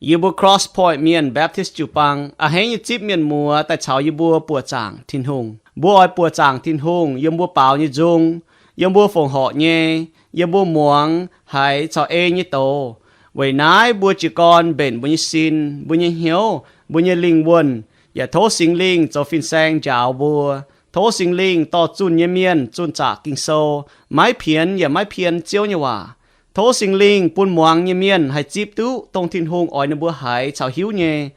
Yie mbuo Cross Point Mienh Baptist jiu-baang a'hneiv nyei zipv mienh muoz daaih caux yie mbuo buoqc zaangc Tin-Hungh. Mbuo oix buoqc zaangc Tin-Hungh yiem mbuo baaux nyei nzung, yiem mbuo fongc horc nyei, yiem mbuo muangx haiz caux ei nyei doz. Weic naaiv mbuo jiez gorn mbenc mbuo nyei sin, mbuo nyei hnyouv, mbuo nyei lingh wuonh, yaac tov Singx Lingh zoux fin-saeng njaaux mbuo. Tov Singx Lingh dorh zunh nyei mienh zunh zaqc Ging-Sou, maiv pienx yaac maiv pien Ziouv nyei waac. Tov Singx Lingh bun muangx nyei mienh haih zipv duqv dongh Tin-Hungh oix ninh mbuo haiz caux hiuv nyei,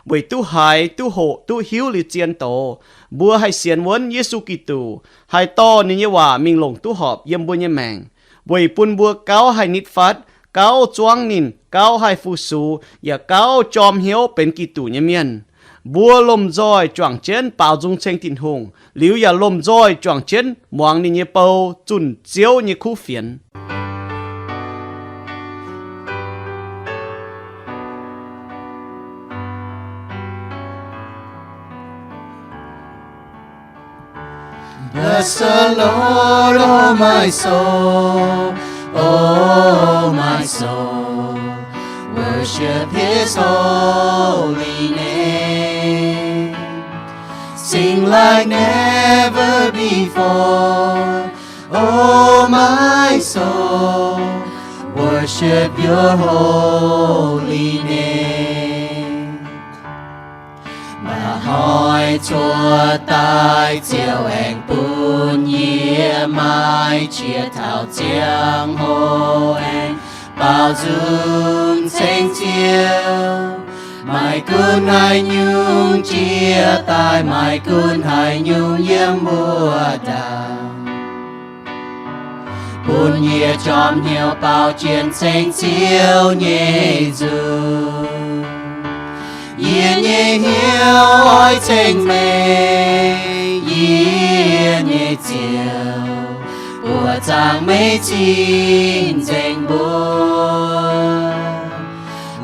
weic duqv haiz, duqv hoqc, duqv hiuv liuz zien doz, mbuo haih sienx wuonv Yesu Giduc, haih dorh ninh nyei waac mingh longc duqv horpc yiem mbuo nyei maengc, weic bun mbuo gauh haih nitv fatv, gauh zuangv ninh, gauh haih fu-sux, yaac gauh jorm hnyouv benx Giduc nyei mienh. Mbuo lomh nzoih juangc jienv baaux nzung ceng Tin-Hungh, liuz yaac lomh nzoih juangc jienv muangx ninh nyei bou, zunh Ziouv nyei kuv fienx. Bless the Lord, oh my soul, oh my soul, worship his holy name. Sing like never before, oh my soul, worship your holy name. Mba'hnoi cuotv daaih Ziouv aengx bun yie maaih qiex taux ziangh hoc aengx baaux nzung ceng Ziouv. Maaih gunv haaix nyungc jiex daaih, maaih gunv haaix nyungc yiem wuov ndaangc, bun yie jorm hnyouv baaux jiex ceng Ziouv nyei nzung. Yie nyei hnyouv oix ceng meih, yie nyei Ziouv, buoqc zaangc meih cing-nzengc mbuo.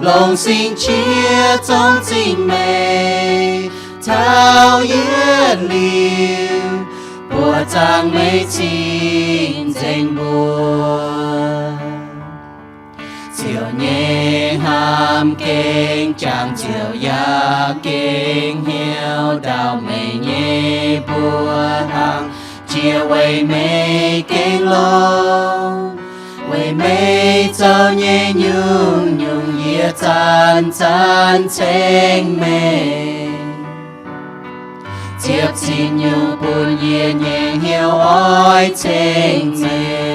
Longc sing qiex zongx zingh meih taux yietc liuz, buoqc zaangc meih cing-nzengc mbuo. Ziouv nyei hnamv gengh jangx, Ziouv yaac gengh hnyouv, ndau meih nyei mbuoqc hlang jiex weic meih gengh longx. Weic meih zoux nyei nyungc-nyungc yie zanc-zanc ceng meih. Ziepc cin nyungc bun yie nyei hnyouv oix ceng meih.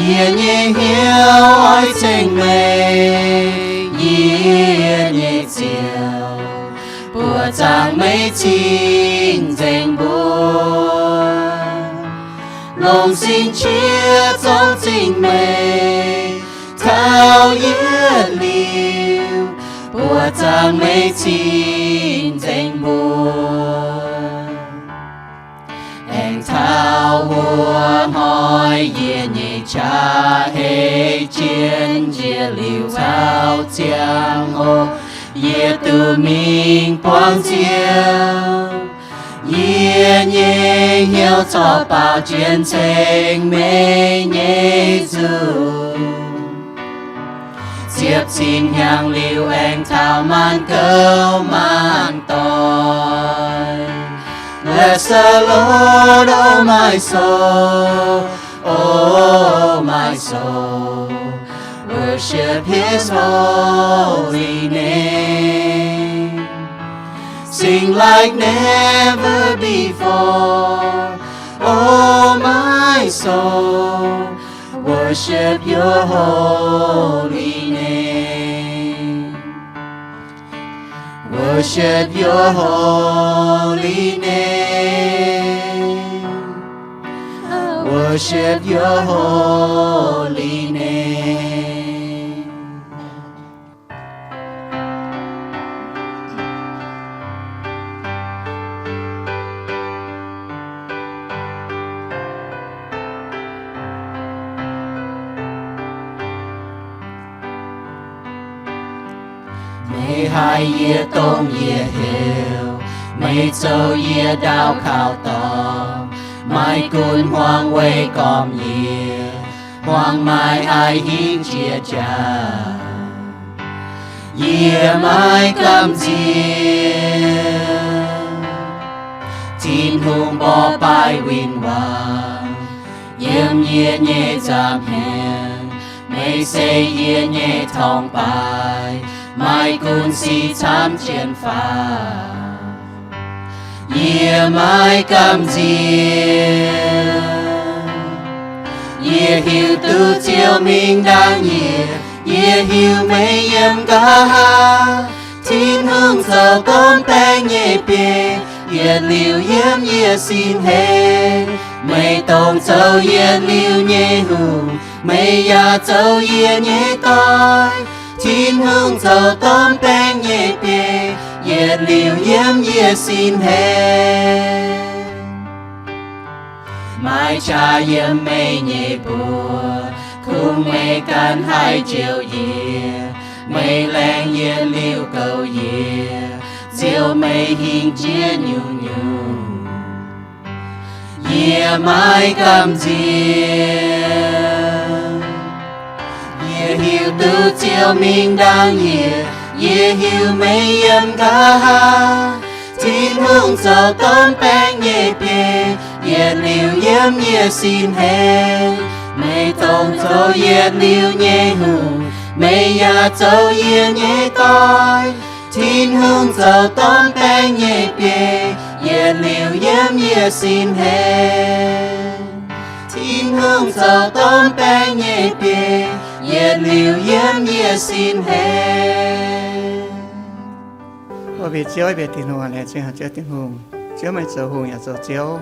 Yie nyei hnyouv oix ceng meih, yie nyei Ziouv, buoqc zaangc meih cing-nzengc mbuo. Longc sing qiex zongx zingh meih taux yietc liuz, buoqc zaangc meih cing-nzengc mbuo. Aengx taux wuov hnoi yie nyei qaqv hei jien njiec liuz caux ziangh hoc, yie duqv mingh buangv Ziouv. Yie nyei hnyouv corc baaux jiex ceng meih nyei nzung. Ziepc cin hnyangx liuz aengx taux maanc gouv maanc doic. Bless the Lord, oh my soul, oh my soul, worship his holy name. Sing like never before, oh my soul, worship your holy name. Worship your holy name. Worship your holy name. Meih haih yie dongh yie heuc, meih zoux yie ndau kaux dorngx. Maiv gunv hmuangx weih gormx yie, hmuangx maaih haih hingv jiex jaax. Yie maiv gamh nziex Tin-Hungh mborqv baaih win-wangc yiem yie nyei nza'hmien. Meih se yie nyei torngv-baaix, maaih gunv sic camv jienv faaux. Yie maiv gamh nziex. Yie hiuv duqv Ziouv mingh ndaangc yie. Yie hiuv meih yiem nqa'haav. Tin-Hungh zoux domh baeng nyei biei, yietc liuz yiem yie sin heix. Meih dongh zoux yietc liuz nyei hungh, meih yaac zoux yie nyei doic. Tin-Hungh zoux domh baeng nyei biei, yietc liuz yiem yie sin heix. Maaih qaqv yiem meih nyei mbuox, kungx meih ganh haih njoux yie. Meih laengz yietc liuz goux yie, ziouc meih hingh jiex nyungc-nyungc. Yie maiv gamh nziex. Yie hiuv duqv Ziouv mingh ndaangc yie. Yie hiuv meih yiem nqa'haav. Tin-Hungh zoux domh baeng nyei biei, yietc liuz yiem yie sin heix. Meih dongh zoux yietc liuz nyei hungh, meih yaac zoux yie nyei doic. Tin-Hungh zoux domh baeng nyei biei, yietc liuz yiem yie sin heix. Tin-Hungh zoux domh baeng nyei biei, yietc liuz yiem yie sin heix. Mbuo mbuox Ziouv, mbuox Tin-Hungh, laengz zingh haic Ziouv Tin-Hungh. Ziouv meih zoux hungh yaac zoux Ziouv.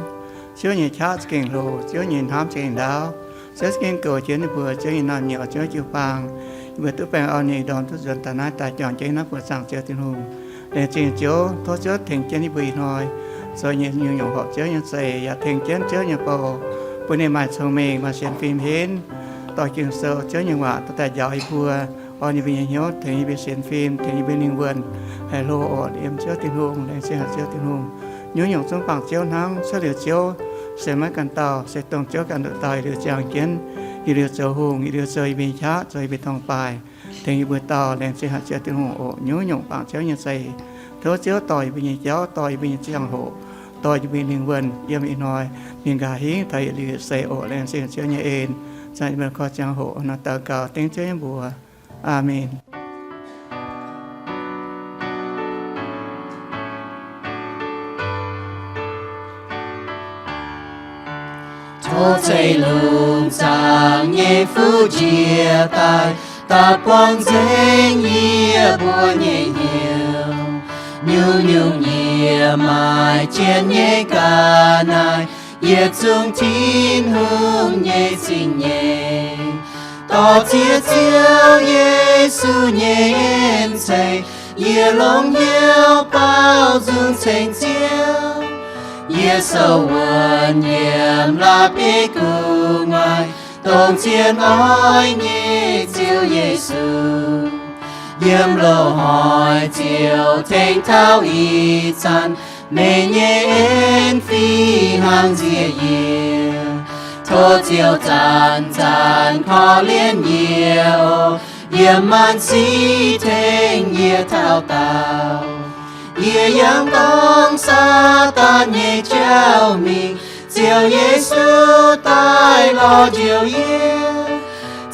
Ziouv nyei qaqv za'gengh hlo, Ziouv nyei hnamv za'gengh ndaauv. Ziouv za'gengh goux jienv ninh mbuo, Ziouv nyei naamh nyouz, Ziouv jiu-baang, ninh mbuo duqv baengh orn nyei ndorm duqv nzuonx daaih naaiv daaih juangc jienv naaiv buoz zaangc Ziouv Tin-Hungh. Laengz zingh Ziouv, tov Ziouv tengx jienv ninh mbuo ih hnoi zoux nyei nyungc-nyungc horpc Ziouv nyei za'eix, yaac tengx jienv Ziouv nyei bou, bun ninh maaih cong-mengh, maaih sienx fim henv, dorh Ging-Sou Ziouv nyei waac dorh daaih njaaux yie mbuo, orn yie mbuo nyei hnyouv, tengx yie mbuo sienx fim, tengx yie mbuo lingh wuonh haih hlo orqc, yiem Ziouv Tin-Hungh. Laengz zingh haic Ziouv Tin-Hungh. Nyungc-nyungc zungv bangc Ziouv hnangv, cuotv liuz Ziouv se maiv ganh dauh, se dongh Ziouv ganh nduqc dauh yietc liuz ziangh jienv, yietc liuz zoux hungh, yietc liuz zoux yie mbuo nyei qaqv, zoux yie mbuo torngv-baaih, tengx yie mbuo dauh. Laengz zingh haic Ziouv Tin-Hungh oc. Nyungc-nyungc bangc Ziouv nyei za'eix, tov Ziouv dorh yie mbuo nyei jauv, dorh yie mbuo nyei ziangh hoc, dorh yie mbuo nyei lingh wuonh yiem ih hnoi mingh nqa'haav hingv taux yietc liuz yietc seix oc. Laengz zingh Ziouv nyei en, zanc yie mbuo korv ziangh hoc nor daux gaux dengv Ziouv nyei mbuox. Aamen. Tov ceix lungh zaangc nyei fuqv njiec daaih, daaih buangh nzengc yie mbuo nyei hnyouv. Nyungc-nyungc yie maaih jiex nyei ga'naaiv, yietc zungv Tin-Hungh nyei zingh nyeic. Dorh ziex Ziouv Yesu nyei en ceix, yie longx hnyouv baaux nzung ceng Ziouv. Yie sou wuonx yiem la'bieiv gu'nguaaic, dongh zien oix nyei Ziouv Yesu. Yiem loz-hnoi Ziouv tengx taux ih zanc, meih nyei en fih hnangv nziex yie. Tov Ziouv zanc-zanc korv-lienh yie oc, yiem maanc sic tengx yie taux daauh. Yie yangh dorngx Saadaan nyei jauv mingh, Ziouv Yesu daaih lorz njoux yie.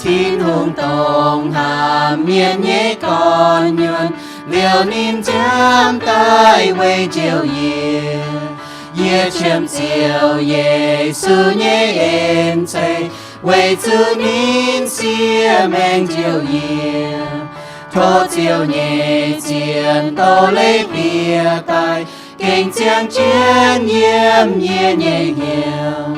Tin-Hungh dongh hnamv mienh nyei gorn-nyuonh, liouh ninh nziaamv daaih weic njoux yie. Yie qiemx Ziouv Yesu nyei en ceix, weic zuqc ninh siev maengc njoux yie. Tov Ziouv nyei zien doz-leiz bieqc daaih, gengh ziangh jienv yiem yie nyei hnyouv.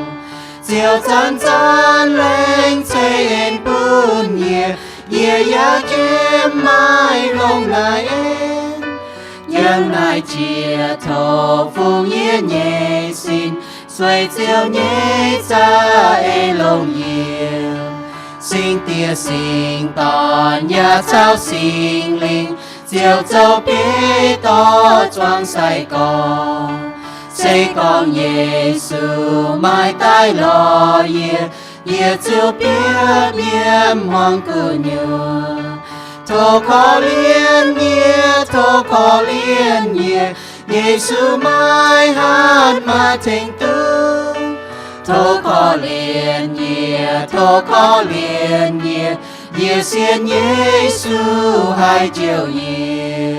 Ziouv zanc-zanc lengc ceix en bun yie, yie yaac jiem maaih longx naaiv en. Yiem naaiv jiex tov fungx yie nyei sin, sueih Ziouv nyei za'eix longc yie. Singx Diex, Singx Dorn, yaac caux Singx Lingh, Ziouv zoux bieiv dorh zuangx sai-gorx. Se gorngv Yesu maiv daaih lorz yie, yie ziouc biopv yiem hmuangx gu'nyuoz. Tov korv-lienh yie, tov korv-lienh yie, Yesu maiv hatc maaih tengx duqv. Tov korv-lienh yie, tov korv-lienh yie, yie sienx Yesu haih jouh yie.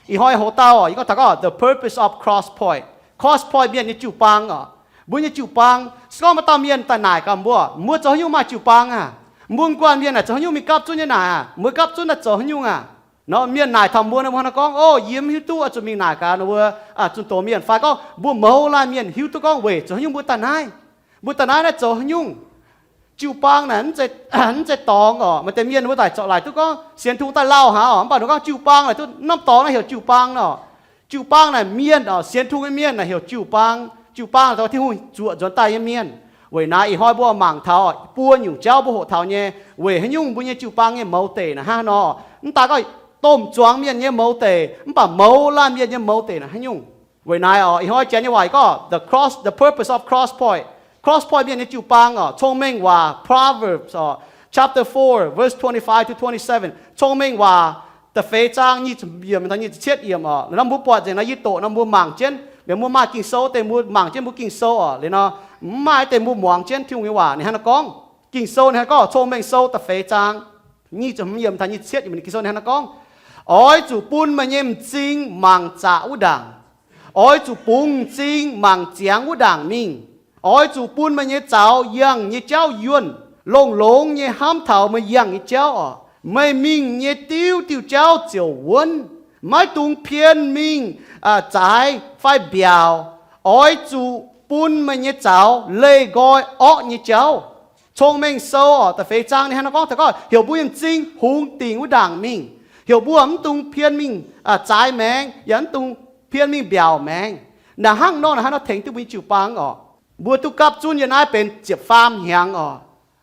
Ih hnoi hoc dauh yie gorngv taux gorngv the purpose of Cross Point. Cross Point mienh nyei jiu-baang oc. Mbuo nyei jiu-baang, se gorngv maaih dauh mienh daaih naaic gaax mbuo, mbuo zoux haaix nyungc maaih jiu-baang aac? Mbuo guanh mienh naaic zoux haaix nyungc mingh gapv zunv nyei naaic aac? Mbuo gapv zunv naaic zoux haaix nyungc aac? Nor mienh naaic taux mbuo nor, mbuo hnangv nor gorngv, O, yie mv hiuv duqv, oix zuqc mingh naaic gaax wuov zunh doz mienh. Fai gorngv mbuo mouz laanh mienh hiuv duqv gorngv weic zoux haaix nyungc mbuo daaih naaiv. Mbuo daaih naaiv naaiv zoux haaix nyungc? Jiu-baang naaic mv zeiz dorngx oc. Maaih deix mienh mbuo daaih zorqv laaic duqv gorngv sienx tungx daaih lauh hnangv oc, mv baac ninh gorngv jiu-baang naaic duqv norm dorngx naaiv heuc jiu-baang nor. Jiu-baang naaic mienh oc, sienx tungx nyei mienh naaic heuc jiu-baang. Jiu-baang naaic Tin-Hungh zuoqc nzuonx daaih nyei mienh. Weic naaiv ih hnoi mbuo mangc taux buo nyungc jauv mbuo hoqc taux nyei, weic haaix nyungc mbuo nyei jiu-baang nyei mouz deic naaic hnangv haaix nor. Mv daaih gorngv domh zuangx mienh nyei mouz deic, mv baac mouz laanh mienh nyei mouz deic naaic haaix nyungc? Weic naaiv oc, ih hnoi janx nyei waac gorngv the cross, the purpose of Cross Point. Cross Point mienh nyei jiu-baang oc, Cong-Mengh Waac, Proverbs oc, chapter four, verse twenty-five to twenty-seven. Cong-Mengh Waac da'feix zaang nyic ziepc yiemc taux nyic ziepc cietv yiemc oc. Liuz nor mbuo buatc nzengc nor yie doqc nor mbuo mangc jienv. Liuz mbuo maaih Ging-Sou deix mbuo mangc jienv mbuo Ging-Sou oc. Liuz nor mv maaih deix mbuo muangx jienv Tin-Hungh nyei waac ninh hnangv nor gorngv. Ging-Sou ninh hnangv gorngv, Cong-Mengh Sou da'feix zaang nyic ziepc hmz yiemc taux nyic ziepc cietv yiemc, Ging-Sou ninh hnangv nor gorngv, Oix zuqc bun meih nyei m'zing mangc zaqc wuov ndaangc. Oix zuqc bungx m'zing mangc ziangx wuov ndaangc mingh. Oix zuqc bun meih nyei zaux yangh nyei jauv yuonh, longx-longx nyei hnamv taux meih yangh nyei jauv oc. Meih mingh nyei diuv diuh jauv ziouc wuonv. Maiv dungx pien mingh zaaix fai mbiaauc. Oix zuqc bun meih nyei zaux leih nqoi orqv nyei jauv. Cong-Mengh Sou oc, da'feix zaang ninh hnangv nor gorngv, gorngv heuc mbuo nyei m'zing hungx dingc wuov ndaangc mingh, heuc mbuo mv dungx pien mingh zaaix maengx, yaac mv dungx pien mingh mbiaauc maengx. Naaiv hnangv nor, naaiv hnangv nor tengx duqv mbuo nyei jiu-baang oc. Mbuo duqv gapv zunv yiem naaiv benx ziepc faam hnyangx oc.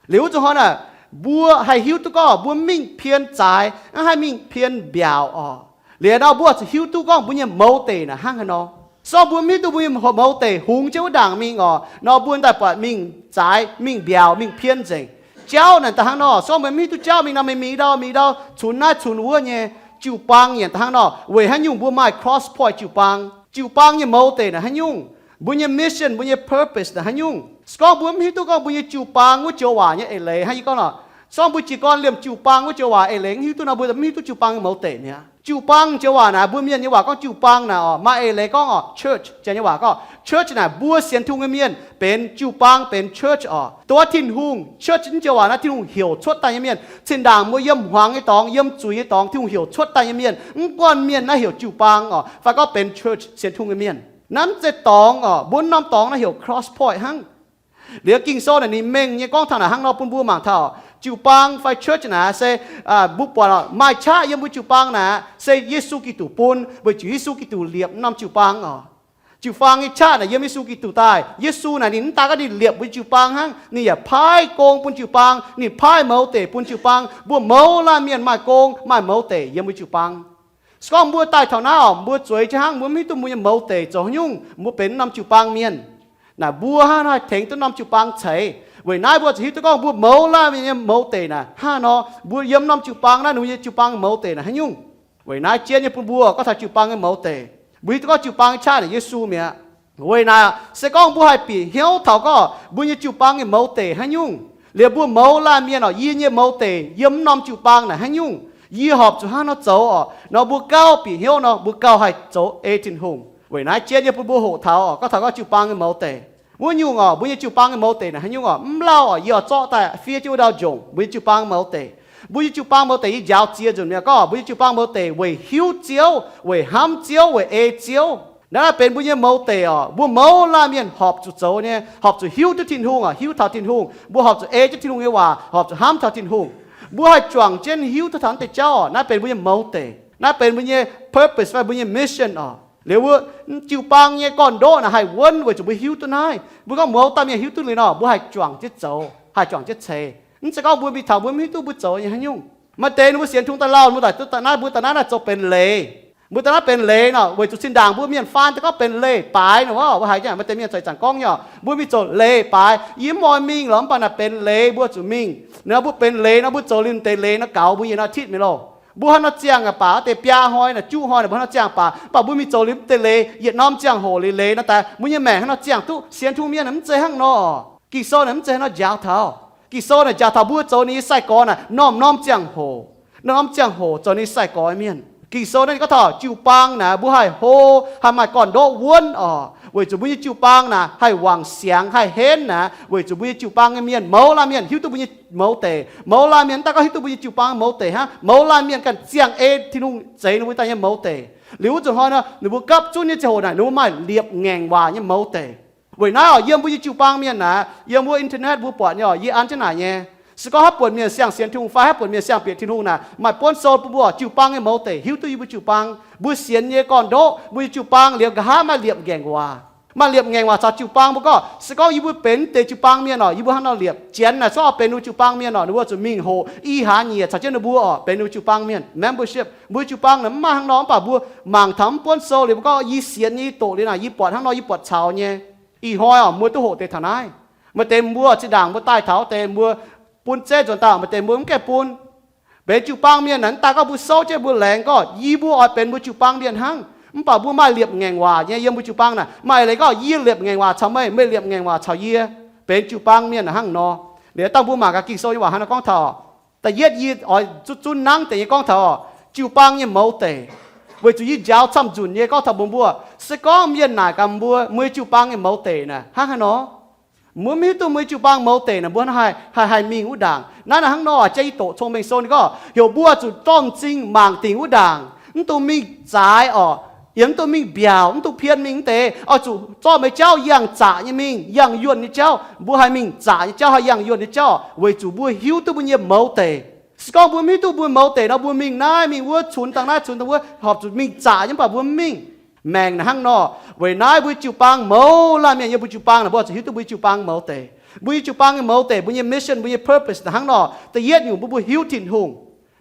Liuz wuov zuqc hnoi naaic, mbuo haih hiuv duqv gorngv mbuo mv mingh pien zaaix, mv haih mingh pien mbiaauc oc. Liuz nor mbuo zuqc hiuv duqv gorngv mbuo nyei mouz deic naaic hnangv haaix nor. Se gorngv mbuo mv hiuv duqv mbuo nyei mouz deic hungx jienv wuov ndaangc mingh oc, nor mbuo daaih buatc mingh zaaix, mingh mbiaauc, mingh pien nzengc. Jauv naaic daaih hnangv nor, se gorngv mbuo mv hiuv duqv jauv mingh nor, mingh mingh ndau mingh ndau, cunx naaiv cunx wuov nyei. Jiu-baang yaac daaih hnangv nor, weic haaix nyungc mbuo maaih Cross Point jiu-baang? Jiu-baang nyei mouz deic naaic haaix nyungc? Mbuo nyei mission, mbuo nyei purpose naaic haaix nyungc? Se gorngv mbuo mv hiuv duqv gorngv mbuo nyei jiu-baang wuov joux waac nyei eix leiz hnangv yie gorngv nor, se gorngv mbuo jiez gorn liemh jiu-baang wuov joux waac eix leiz mv hiuv duqv nor, mbuo mv hiuv duqv jiu-baang nyei mouz deic mi'aqv. Jiu-baang joux waac naaic, mbuo mienh nyei waac gorngv jiu-baang naaic oc, maaih eix leiz gorngv oc, church, janx nyei waac gorngv church naaic mbuo sienx Tin-Hungh nyei mienh benx jiu-baang, benx church oc. Dongh wuov Tin-Hungh, church naaiv joux waac naaiv Tin-Hungh heuc cuotv daaih nyei mienh. Zinh ndaangc mbuo yiem hmuangx nyei dorngx, yiem zuiz nyei dorngx, Tin-Hungh heuc cuotv daaih nyei mienh, mv gorngv mienh naaiv heuc jiu-baang oc, fai gorngv benx church, sienx Tin-Hungh nyei mienh. Naaiv mv zeiz dorngx oc, mbuo norm dorngx naaiv heuc Cross Point hnangv. Liuz Ging-Sou naaic ninh mengh nyei gorngv taux naaic hnangv nor bun mbuo mangc taux, jiu-baang fai church naaic se mbuo buatc maaih qaqv yiem mbuo jiu-baang naaic se Yesu Giduc bun, weic zuqc Yesu Giduc liepc norm jiu-baang oc. Jiu-baang nyei qaqv naaic yiem Yesu Giduc daaih. Yesu naaic ninh mv daan gorngv ninh liepc mbuo jiu-baang hnangv, ninh yaac paaiv gong bun jiu-baang, ninh paaiv mouz deic bun jiu-baang. Mbuo mouz laanh mienh maaih gong maaih mouz deic yiem mbuo jiu-baang. Se gorngv mbuo daaih taux naaiv oc, mbuo zueiz jienv hnangv, mbuo mv hiuv duqv mbuo nyei mouz deic zoux haaix nyungc, mbuo benx norm jiu-baang mienh. Naaic mbuo hnangv haih tengx duqv norm jiu-baang ceix. Weic naaiv mbuo zuqc hiuv duqv gorngv mbuo mouz laanh mienh nyei mouz deic naaic hnangv nor, mbuo yiem norm jiu-baang naaiv, mbuo nyei jiu-baang mouz deic naaic haaix nyungc. Weic naaiv jienv nyei bun mbuo gorngv taux jiu-baang nyei mouz deic. Mbuo hiuv duqv gorngv jiu-baang nyei qaqv naaic Yesu mi'aqv. Weic naaic se gorngv mbuo haih bieqc hnyouv taux gorngv mbuo nyei jiu-baang nyei mouz deic haaix nyungc, liuz mbuo mouz laanh mienh oc, yie nyei mouz deic yiem mv norm jiu-baang naaic haaix nyungc, yie horpc zuqc hnangv nor zoux oc, nor mbuo gauh bieqc hnyouv nor, mbuo gauh haih zoux ei Tin-Hungh. Weic naaiv jienv nyei bun mbuo hoqc taux oc, gorngv taux gorngv jiu-baang nyei mouz deic wuov nyungc oc, mbuo nyei jiu-baang nyei mouz deic naaic haaix nyungc oc, mv lauh oc, yie oix zorqv daaih fiev jienv wuov ndau njongc mbuo nyei jiu-baang mouz deic. Mbuo nyei jiu-baang mouz deic yie njaaux ziex nzunc mi'aqv, gorngv mbuo nyei jiu-baang mouz deic weic hiuv Ziouv, weic hnamv Ziouv, weic ei Ziouv. Naaiv benx mbuo nyei mouz deic oc, mbuo mouz laanh mienh horpc zuqc zoux nyei, horpc zuqc hiuv duqv Tin-Hungh oc, hiuv taux Tin-Hungh. Mbuo horpc zuqc ei jienv Tin-Hungh nyei waac, horpc zuqc hnamv taux Tin-Hungh. Mbuo haih juangc jienv hiuv duqv taux naaiv deix jauv oc, naaiv benx mbuo nyei mouz deic. Naaiv benx mbuo nyei purpose fai mbuo nyei mission oc. Liuz wuov jiu-baang nyei gorn-ndoqv naaic haih wuonv weic zuqc mbuo hiuv duqv naaiv. Mbuo gorngv mouz dauh mienh hiuv duqv liuz nor, mbuo haih juangc jienv zoux, haih juangc jienv ceix. Mv zeiz gorngv mbuo mingh taux mbuo mv hiuv duqv mbuo zoux nyei haaix nyungc. Maaih deix ninh mbuo sienx Tin-Hungh daaih lauh, mbuo daaih duqv daaih naaiv, mbuo daaih naaiv naaiv zoux benx leiz. Mbuo daaih naaiv benx leiz nor, weic zuqc zinh ndaangc mbuo mienh faan daaih gorngv benx leiz-baaix nor, wuov haiz mbuo deix mienh caux ih zanc gorngv nyei, mbuo mingh zoux leiz-baaix, yie mv oix mingh lorqc, mv baac naaic benx leiz mbuo zuqc mingh. Naaiv mbuo benx leiz nor, mbuo zoux liuz deix leiz nor gaux mbuo nyei nor titv mingh loh. Mbuo hnangv nor ziangh baac, deix biaa hnoi naaic juqv hnoi naaic mbuo hnangv nor ziangh baac, mv baac mbuo mingh zoux liuz deix leiz, yietc norm ziangh hoc liuz leiz nor daaih, mbuo nyei maengc hnangv nor ziangh duqv. Sienx tungh mienh naaic mv zeiz hnangv nor. Ging-Sou naaic mv zeiz hnangv nor njaaux taux. Ging-Sou naaic njaaux taux mbuo zoux ninh nyei sai-gorx naaic norm-norm ziangh hoc, norm-norm ziangh hoc zoux ninh nyei sai-gorx mienh. Ging-Sou naaiv ninh gorngv taux jiu-baang naaic mbuo haih hlo, haih maaih gorn-ndoqv wuonv oc, weic zuqc mbuo nyei jiu-baang naaic haih wangc siangx, haih henv naaic, weic zuqc mbuo nyei jiu-baang nyei mienh, mouz laanh mienh hiuv duqv mbuo nyei mouz deic. Mouz laanh mienh mv daaih gorngv hiuv duqv mbuo nyei jiu-baang mouz deic hnangv, mouz laanh mienh ganh ziangh ei Tin-Hungh zeix ninh mbuo daaih nyei mouz deic. Liuz wuov zanc hnoi nor, ninh mbuo gapv zunv nyei ziangh hoc naaic, ninh mbuo maaih liepc ngaengc waac nyei mouz deic. Weic naaiv oc, yiem mbuo nyei jiu-baang mienh naaic, yiem wuov internet mbuo buatc nyei oc, yie an jienv naaic nyei. Se gorngv haaix buonc mienh siang-sienx Tin-Hungh fai haaix buonc mienh siang-bieqc Tin-Hungh naaic, maaih buonv sou bun mbuo jiu-baang nyei mouz deic, hiuv duqv yie mbuo jiu-baang, mbuo sienx nyei gorn-ndoqv, mbuo nyei jiu-baang liuz nqa'haav maaih liepc ngaengc waac. Maaih liepc ngaengc waac caux jiu-baang mbuo gorngv, se gorngv yie mbuo benx deix jiu-baang mienh oc, yie mbuo hnangv nor liepc. Janx naaic corc benx ninh mbuo jiu-baang mienh oc, ninh mbuo zuqc mingh hoqc i hlaax nyieqc caux jienv ninh mbuo oc, benx ninh mbuo jiu-baang mienh, membership. Mbuo jiu-baang naaic mv maaih hnangv nor, mv baac mbuo mangc taux mv buonv sou liuz mbuo gorngv, yie sienx nyei, yie doqc liuz naaic, yie buatc hnangv nor, yie buatc caux nyei. Ih hnoi oc, mbuo duqv hoqc deix taux naaiv. Maaih deix mbuo zinh ndaangc mbuo daaih taux deix mbuo bun zeiv nzuonx daaih, maaih deix mbuo mv gaengh bun. Benx jiu-baang mienh naaic, mv daaih gorngv mbuo souv jienv mbuo laengz gorngv, yie mbuo oix benx mbuo jiu-baang mienh hnangv. Mv baac mbuo maaih liepc ngaengc waac nyei yiem mbuo jiu-baang naaic. Maaih leiz gorngv, yie liepc ngaengc waac caux meih, meih liepc ngaengc waac caux yie. Benx jiu-baang mienh hnangv nor. Liuz dangh mbuo mangc gaax Ging-Sou nyei waac hnangv nor gorngv taux. Da'yietv yie oix zunv zunv nangv deix nyei gorngv taux jiu-baang nyei mouz deic. Weic zuqc yie njaaux camv-nzunc nyei gorngv taux mbuox mbuo, se gorngv mienh naaic gaax mbuo, meih jiu-baang nyei mouz deic naaic hnangv haaix nor. Mbuo mv hiuv duqv mbuo nyei jiu-baang mouz deic naaic, mbuo haih, haih, haih mingh wuov ndaangc. Naaiv naaic hnangv nor, jiex yie doqc Cong-Mengh Sou ninh gorngv, heuc mbuo zuqc zorqv m'zing mangc dingc wuov ndaangc, mv dungx mingh zaaix orqc, yaac mv dungx mingh mbiaauc, mv dungx pien mingh wuov deix. Oix zuqc zorqv meih jauv yangh zaqc nyei mingh, yangh yuonh nyei jauv. Mbuo haih mingh zaqc nyei jauv, haih yangh yuonh nyei jauv, weic zuqc mbuo hiuv duqv mbuo nyei mouz deic. Se gorngv mbuo mv hiuv duqv mbuo mouz deic nor, mbuo mingh naaiv mingh wuov, cunx dangh naaiv cunx dangh wuov, horpc zuqc mingh zaqc nyei, mv baac mbuo mv mingh. Maengc naaic hnangv nor. Weic naaiv mbuo jiu-baang mouz laanh mienh yiem mbuo jiu-baang naaic, mbuo zuqc hiuv duqv mbuo jiu-baang mouz deic. Mbuo nyei jiu-baang nyei mouz deic, mbuo nyei mission, mbuo nyei purpose naaic hnangv nor. Da'yietv nyungc, mbuo, mbuo hiuv Tin-Hungh.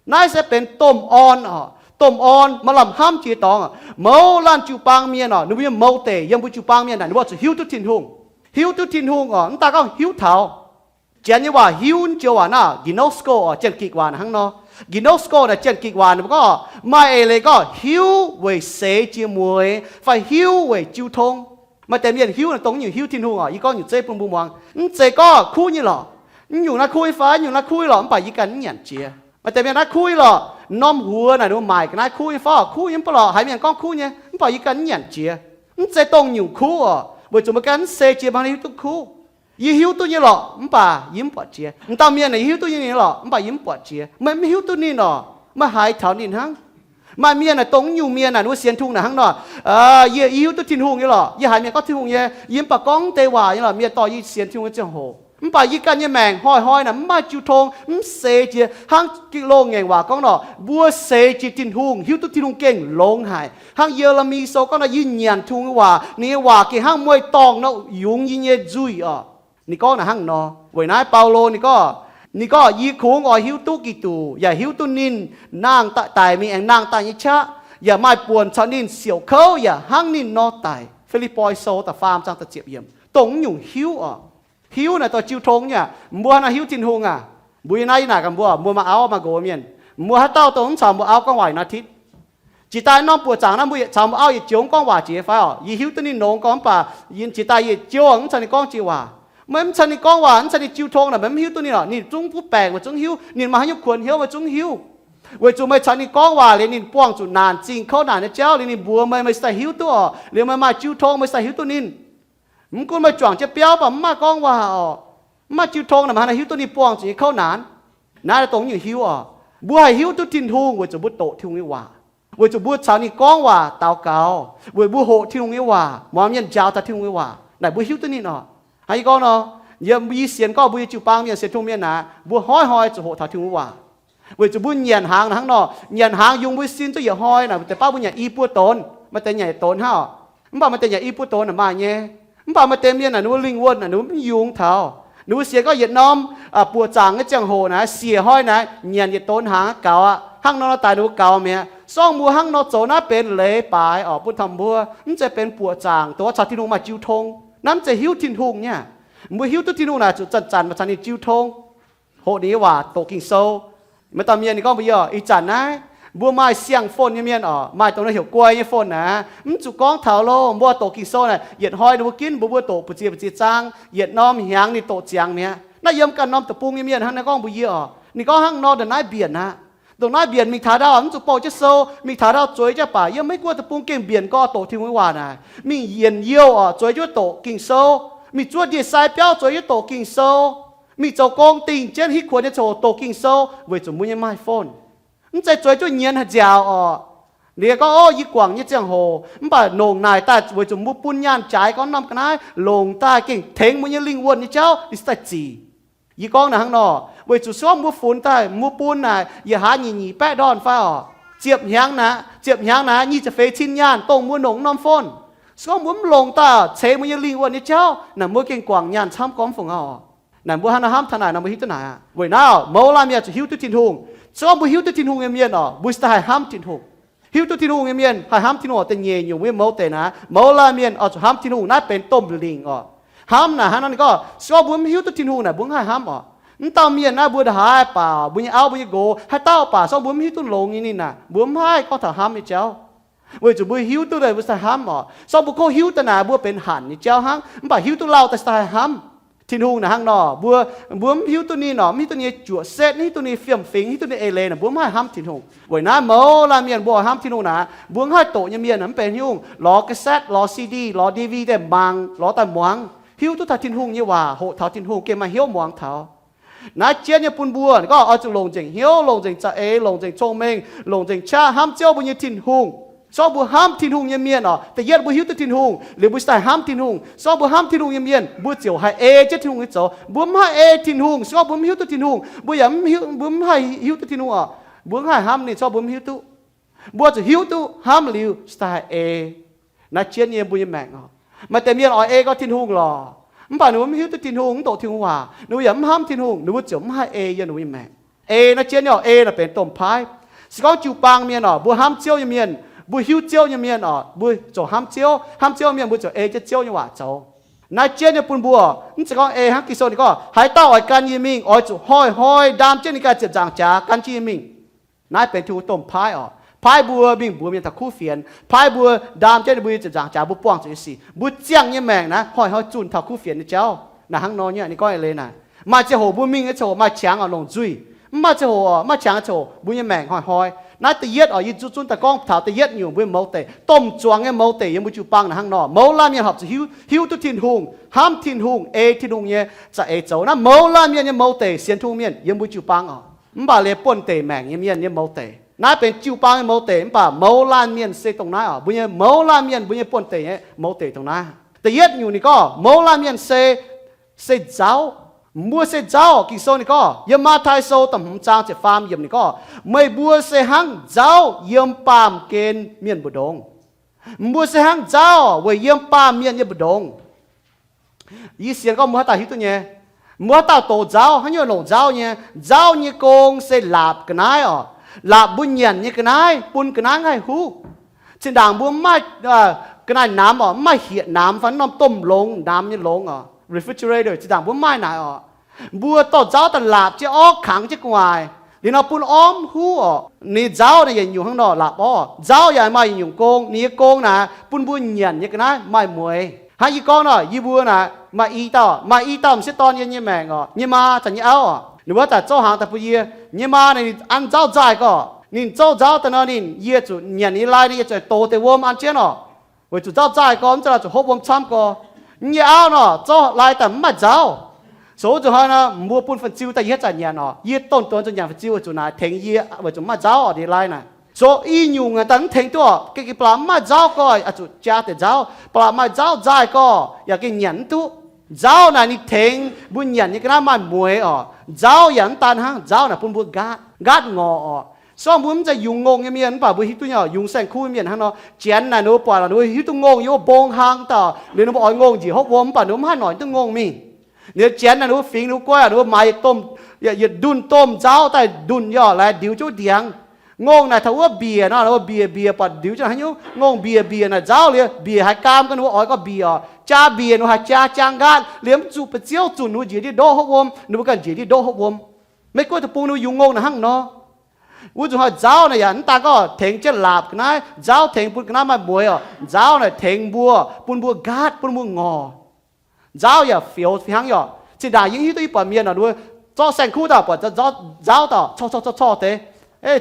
Naaiv se benx domh orn oc. Domh orn maaih lamh hnamv jiex dorngx. Mouz laanh jiu-baang mienh oc, ninh mbuo nyei mouz deic yiem mbuo jiu-baang mienh naaic, ninh mbuo zuqc hiuv duqv Tin-Hungh. Hiuv duqv Tin-Hungh oc, mv daaih gorngv hiuv taux. Janx nyei waac hiuv, joux waac naaiv ginosko oc, Janx-Gikc waac naaic hnangv nor. Ginosko naaic Janx-Gikc waac ninh mbuo gorngv, maaih eix leiz gorngv hiuv weic seix jiex mueiz fai hiuv weic jiu tong. Maaih deix mienh hiuv naaic dongh nyungc hiuv Tin-Hungh oc. Yie gorngv nyungc zeiv bun mbuo muangx. Mv zeiz gorngv kuv nyei lorqc. Mv nyungc naaiv kuv nyei fai, mv nyungc naaiv kuv nyei lorqc, mv baac yie ganh mv nyanc jiex. Maaih deix mienh naaiv kuv nyei lorqc, norm huox naaic ninh mbuo maaic ga'naaiv kuv nyei fai, kuv nyei mv baac lorqc, haiz mienh gorngv kuv nyei, mv baac yie ganh mv nyanc jiex. Mv zeiz dongh nyungc kuv oc, weic zuqc meih ganh mv seix jiex mbuo hiuv duqv kuv. Yie hiuv duqv nyei lorqc, mv baac yie mv buatc jiex. M'dauh mienh naaic yie hiuv duqv nyei lorqc, mv baac yie mv buatc jiex. Meih mv hiuv duqv ninh oc, meih haiz taux ninh hnangv. Maaih mienh naaic dongh nyungc mienh naaic, ninh mbuo sienx Tin-Hungh naaic hnangv nor, yie, yie hiuv duqv Tin-Hungh nyei lorqc, yie haiz mienh gorngv Tin-Hungh nyei, yie mv baac gorngv deix waac nyei lorqc, mienh dorh yie sienx Tin-Hungh nyei ziangh hoc. Mv baac yie ganh nyei maengc hnoi-hnoi naaic mv maaih jiu tong, mv seix jiex. Hnangv Ging-Loh ngaengc waac gorngv nor, mbuo seix jiex Tin-Hungh, hiuv duqv Tin-Hungh gengh longx haic. Hnangv Ye^le^mi Sou gorngv nor, yie nyanc Tin-Hungh nyei waac, ninh nyei waac gengh hnangv mueiz-dorngh nor yungz yie nyei nzuih oc. Ninh gorngv naaic hnangv nor. Weic naaiv Baulo ninh gorngv, ninh gorngv, yie kungx oix hiuv duqv Giduc, yaac hiuv duqv ninh nangh daaih, daic mingh aengx nangh daaih nyei qaqv, yaac maaih buonc caux ninh siouc kouv yaac hnangv ninh nor daic. Fi^lipv^poi Sou da'faam zaang da'ziepc yiemc. Dongh mv nyungc hiuv oc. Hiuv naaic dorh jiu tong nyei aqv. Mbuo hnangv naaiv hiuv Tin-Hungh aac? Mbuo yie naaiv yie naaic gaax mbuo, mbuo maaih auv maaih nqox mienh, mbuo haaix dauh dongh mv caux mbuo auv gorngv waac naaiv titv? Jiex daaih norm buoqc zaangc naaiv mbuo yietc caux mbuo auv yietc joux mv gorngv waac jiex fai oc? Yie hiuv duqv ninh nongx gorngv, mv baac yie jiex daaih yietc joux mv caux ninh gorngv jiex waac. Meih mv caux ninh gorngv waac, mv caux ninh jiu tong naaic, meih mv hiuv duqv ninh oc. Ninh zungv mv baengc, meih zungv hiuv. Ninh maaih haaix nyungc kuonx hnyouv, meih zungv hiuv. Weic zuqc meih caux ninh gorngv waac liuz, ninh buangh zuqc naanc zingh kouv naanc nyei jauv liuz, ninh mbuox meih, meih cingx daaih hiuv duqv oc. Liuz meih maaih jiu tong, meih cingx daaih hiuv duqv ninh. Mv gunv meih juangc jienv biauv mv baac mv maaih gorngv waac oc, mv maaih jiu tong naaic, meih haaix nor hiuv duqv ninh buangh zuqc nyei kouv naanc? Naaiv dongh nyungc hiuv oc. Mbuo haih hiuv duqv Tin-Hungh weic zuqc mbuo doqc Tin-Hungh nyei waac, weic zuqc mbuo caux ninh gorngv waac daux gaux, weic mbuo hoqc Tin-Hungh nyei waac, muangx mienh njaaux taux Tin-Hungh nyei waac naaic, mbuo hiuv duqv ninh oc. Hnangv yie gorngv nor, yie sienx gorngv mbuo nyei jiu-baang mienh, sienx Tin-Hungh mienh naaic, mbuo hnoi-hnoi zuqc hoqc taux Tin-Hungh nyei waac. Weic zuqc mbuo nyanc hnaangx naaic hnangv nor, nyanc hnaangx yungz mbuo sin zuqc yietc hnoi naaic, deix baav mbuo nyanc i buo donx, maaih deix nyanc yietc donx hnangv. Mv baac maaih deix nyanc i buo donx naaic maaih nyei. Mv baac maaih deix mienh naaic, ninh mbuo lingh wuonh naaic, ninh mbuo mv yungz taux. Ninh mbuo sienx gorngv yietc norm buoqc zaangc nyei ziangh hoc naaic, siec hnoi naaic nyanc yietc donx hnaangx gaux aqv. Hnangv nor daaih ninh mbuo gaux mi'aqv. Se gorngv mbuo hnangv nor zoux naaiv benx leiz-baaix oc bun taux mbuo, mv zeiz benx buoqc zaangc, dongh oix caux Tin-Hungh maaih jiu tong. Naaiv mv zeiz hiuv Tin-Hungh nyei. Mbuo hiuv duqv Tin-Hungh naaic zuqc zanc-zanc maaih caux ninh jiu tong, hoqc ninh nyei waac, doqc Ging-Sou. Maaih dauh mienh ninh gorngv mbuox yie, ih zanc naaiv mbuo maaih siang-phone nyei mienh oc, maaih dongh naaiv heuc guai nyei phone naaic, mv zuqc gorngv taux lo, mbuo doqc Ging-Sou naaic, yietc hnoi ninh mbuo ginv mbuox mbuo doqc buoz ziex, buoz ziex zaang, yietc norm hnyangx ninh doqc ziangx mi'aqv. Naaiv yiem ganh norm deic-bung nyei mienh hnangv naaiv gorngv mbuox yie oc. Ninh gorngv hnangv nor, ndongc naaiv mbienc aqv. Ndongc naaiv mbienc mingh taux ndau mv zuqc bouh jienv sou, mingh taux ndau zueiz jienv baac yiem Meiv Guoqv deic-bung gengh mbienc gorx doqc Tin-Hungh nyei waac naaic. Mingh yienc youh oc, zueiz jienv doqc Ging-Sou. Mingh zuov ndie-sai biauv zueiz jienv doqc Ging-Sou. Mingh zoux gong dingh jienv hitv kuonx nyei ziangh hoc doqc Ging-Sou weic zuqc mbuo nyei maaih phone. Mv zeiz zueiz jienv nyienz haaix nziaauc oc. Ninh gorngv, ov, yie guangc nyei ziangh hoc, mv baac longc naaic daaih weic zuqc mbuo bun nyaanh jaaix gorngv norm ga'naaiv longc daaih gengh tengx mbuo nyei lingh wuonh nyei jauv ninh se daaih zic. Yie gorngv naaic hnangv nor, weic zuqc se gorngv mbuo funx daaih mbuo bun naaic yietc hlaax nyic nyic baeqv ndorn fai oc, ziepc hnyangx naaic, ziepc hnyangx naaic nyic ziepc feix cin nyaanh dongh mbuo longc norm phone. Se gorngv mbuo mv longc daaih ceix mbuo nyei lingh wuonh nyei jauv naaic, mbuo gengh guangc nyaanh camv gormx fungc oc. Naaic mbuo hnangv nor hnamv taux naaic nor mbuo hiuv duqv naaic aqv. Weic naaiv oc, mouz laanh mienh zuqc hiuv duqv Tin-Hungh. Se gorngv mbuo hiuv duqv Tin-Hungh nyei mienh oc, mbuo se daaih haih hnamv Tin-Hungh. Hiuv duqv Tin-Hungh nyei mienh haih hnamv Tin-Hungh oc. Da'nyeic nyungc mbuo nyei mouz deic naaic, mouz laanh mienh oix zuqc hnamv Tin-Hungh. Naaiv benx domh lingc oc. Hnamv naaic hnangv nor ninh gorngv, se gorngv mbuo mv hiuv duqv Tin-Hungh naaic mbuo mv haih hnamv oc. Mv dauh mienh naaiv mbuo ndongc haaix baac, mbuo nyei auv mbuo nyei nqox haaix dauh baac, se gorngv mbuo mv hiuv duqv longx nyei ninh naaic, mbuo mv haih gorngv taux hnamv nyei jauv. Weic zuqc mbuo hiuv duqv daaih mbuo se daaih hnamv oc. Se gorngv mbuo kov hiuv daaih naaic mbuo benx hanc nyei jauv hnangv, mv baac hiuv duqv lauh daaih se daaih haih hnamv. Tin-Hungh naaic hnangv nor, mbuo, mbuo mv hiuv duqv ninh oc, mv hiuv duqv ninh nyei juoqc setv, mv hiuv duqv ninh nyei fiem-fingx, mv hiuv duqv ninh nyei eix leiz naaic, mbuo mv haih hnamv Tin-Hungh. Weic naaiv mouz laanh mienh mbuo haih hnamv Tin-Hungh naaic, mbuo mv haih doqc nyei mienh mv benx haaix nyungc, lorz cassette, lorz C D, lorz D V D mangc, lorz daaih muangx, hiuv duqv taux Tin-Hungh nyei waac, hoqc taux Tin-Hungh, gengh maaih hnyouv muangx taux. Naaiv jienv nyei bun mbuo, ninh gorngv oix zuqc longc nzengc hnyouv, longc nzengc za'eix, longc nzengc cong-mengh, longc nzengc qaqv hnamv Ziouv mbuo nyei Tin-Hungh. Se gorngv mbuo hnamv Tin-Hungh nyei mienh oc, da'yietv mbuo hiuv duqv Tin-Hungh liuz mbuo se daaih hnamv Tin-Hungh. Se gorngv mbuo hnamv Tin-Hungh nyei mienh, mbuo ziouc haih ei jienv Tin-Hungh nyei zoux. Mbuo mv haih ei Tin-Hungh se gorngv mbuo mv hiuv duqv Tin-Hungh. Mbuo yaac mv hiuv, mbuo mv haih hiuv duqv Tin-Hungh oc. Mbuo mv haih hnamv ninh se gorngv mbuo mv hiuv duqv. Mbuo zuqc hiuv duqv hnamv liuz se daaih haih ei. Naaiv jienv nyei mbuo nyei maengc oc. Maaih deix mienh oix ei gorngv Tin-Hungh lorqc, mv baac ninh mbuo mv hiuv duqv Tin-Hungh, mv doqc Tin-Hungh waac, ninh mbuo yaac mv hnamv Tin-Hungh, ninh mbuo ziouc mv haih ei yiem ninh mbuo nyei maengc. Ei naaiv jienv nyei oc, ei naaic benx domh paaiv. Se gorngv jiu-baang mienh oc, mbuo hnamv Ziouv nyei mienh, mbuo hiuv Ziouv nyei mienh oc, mbuo ziouc hnamv Ziouv. Hnamv Ziouv mienh mbuo ziouc ei jienv Ziouv nyei waac zoux. Naaiv jienv nyei bun mbuo, mv zeiz gorngv ei hnangv Ging-Sou ninh gorngv, haaix dauh oix gan yie mingh, oix zuqc hnoi-hnoi ndaam jienv ninh ganh ziepc nzaangc jaax gan jienv yie mingh. Naaiv benx Tin-Hungh domh paaiv oc. Paaiv mbuo mingh mbuox mienh taux kuv fienx. Paaiv mbuo ndaam jienv mbuo nyei ziepc nzaangc jaax mbuo buangh zuqc nyei sic. Mbuo ziangh nyei maengc naaiv hnoi-hnoi zunh taux kuv fienx nyei jauv. Naaic hnangv nor nyei, ninh gorngv eix leiz naaic, maaih ziangh hoc mbuo mingh nyei ziangh hoc maaih qangx oc, longc nzuih. Mv maaih ziangh hoc, maaih qangx nyei ziangh hoc mbuo nyei maengc hnoi-hnoi. Naaiv da'yietv oc, yie zuqc zunv daaih gorngv taux da'yietv nyungc mbuo nyei mouz deic, domh zuangx nyei mouz deic yiem mbuo jiu-baang naaic hnangv nor. Mouz laanh mienh horpc zuqc hiuv, hiuv duqv Tin-Hungh, hnamv Tin-Hungh, ei Tin-Hungh nyei za'eix zoux. Naaiv mouz laanh mienh nyei mouz deic, sienx Tin-Hungh mienh yiem mbuo jiu-baang oc. Mv baac liuz buonv-deic maengc nyei mienh nyei mouz deic. Naaiv benx jiu-baang nyei mouz deic, mv baac mouz laanh mienh se dongh naaiv oc. Mbuo nyei mouz laanh mienh, mbuo nyei buonv-deic nyei mouz deic dongh naaiv. Da'yietv nyungc ninh gorngv mouz laanh mienh se, se nzauv. Mbuo se nzauv. Ging-Sou ninh gorngv yiem Matv^tai Sou da'hmz zaang ziepc faam yiemc ninh gorngv, meih mbuo se hnangv nzauv yiem baamh gen mienh mbu'ndongx. Mbuo se hnangv nzauv weic yiem baamh mienh nyei mbu'ndongx. Yie sienx gorngv mbuo haaix dauh hiuv duqv nyei. Mbuo haaix dauh douz nzauv, haaix nyungc longc nzauv nyei? Nzauv nyei gong se laapc ga'naaiv oc. Laapc mbuo nyanc nyei ga'naaiv, bun ga'naaiv haih huv. Zinh ndaangc mbuo mv maaih ga'naaiv namx oc, mv maaih hietc namx fai norm domh longx namx nyei longx oc, refrigerator, zinh ndaangc mbuo mv maaih naaic oc. Mbuo dorh nzauv daaih laapc jienv orv, kangx jienv gu'nguaaic, liuz nor bun orv mv huv oc. Ninh nzauv naaic yietc nyungc hnangv nor laapc orv. Nzauv yaac maaih yietc nyungc gong. Ninh nyei gong naaic bun mbuo nyanc nyei ga'naaiv maaih mueix. Hnangv yie gorngv nor, yie mbuo naaic maaih i dauh, maaih i dauh m'sieqv dorn yiem nyei maengc oc, nyei maa caux nyei auv oc. Ninh mbuo daaih zouv hnaangx daaih bun yie. Nyei maa naaic ninh an nzauv nzaaih gorx, ninh zouv nzauv daaih nor ninh, yie zuqc nyanc nyei lai nor yie zuqc dox deix wuom an jienv oc. Weic zuqc nzauv nzaaih gorx, mv zeiz zuqc hopv wuom camv gorx. Yie nyei auv nor zouv lai daaih mv maaih nzauv. Sou wuov zuqc hnoi nor mbuo bun fun-ziu daaih yie haaix zanc nyanc oc. Yie donx-donx zuqc nyanc fun-ziu weic zuqc naaic tengx yie, weic zuqc mv maaih nzauv oc, ndie lai naaic. Sou i nyungc daaih mv tengx duqv oc, gengh ba'laqc mv maaih nzauv gorx yaac zuqc jaa deix nzauv, ba'laqc maaih nzauv nzaaih gorx yaac gengh nyanc mv duqv. Nzauv naaic ninh tengx mbuo nyanc nyei ga'naaiv maaih mueix oc. Nzauv yaac mv daan hnangv, nzauv naaic bun mbuo nqaatv, nqaatv ngorc oc. Se gorngv mbuo mv zeiz yungz ngongh nyei mienh, mv baac mbuo hiuv duqv nyei oc, yungz saeng-kuv mienh hnangv nor, janx naaic ninh mbuo buatc lorqc, ninh mbuo hiuv duqv ngongh yiem wuov mbong hlang daaih, liuz ninh mbuo oix ngongh njiec hopv wuom, mv baac ninh mbuo mv haih noic duqv ngongh mingh. Ninh janx naaic ninh mbuo fingx ninh mbuo guai, ninh mbuo maaiz yietc ndunh domh nzauv daaih ndunh yaac laaix ndiux jienv wuov ndiangx. Ngongh naaic taux wuov mbiec nor, mbiec mbiec buatc ndiux jienv haaix nyungc. Ngongh mbiec mbiec naaic nzauv liuz, mbiec haiz gaam gau ninh mbuo oix gau mbiec oc. Jaa mbiec ninh mbuo haiz jaa, jaa nqaatv liuz mv zuqc ba'zioux zunc ninh mbuo njiec ndiev ndoqv hopv wuom, ninh mbuo ganh njiec ndiev ndoqv hopv wuom. Maiv gunv deic-bung ninh mbuo yungz ngongh naaic hnangv nor. Wuov nzunc hnoi nzauv naaic yaac mv daan gorngv tengx jienv laapc ga'naaiv, nzauv tengx bun ga'naaiv maaih mueix oc. Nzauv naaic tengx mbuo, bun mbuo nqaatv, bun mbuo ngorc. Nzauv yaac fioux fih hnangv yaac. Zinh ndaangc yie hiuv duqv i buatc mienh nor, ninh mbuo zorqv saeng-kuv daaih buatc nzauv daaih corc corc corc corc deix,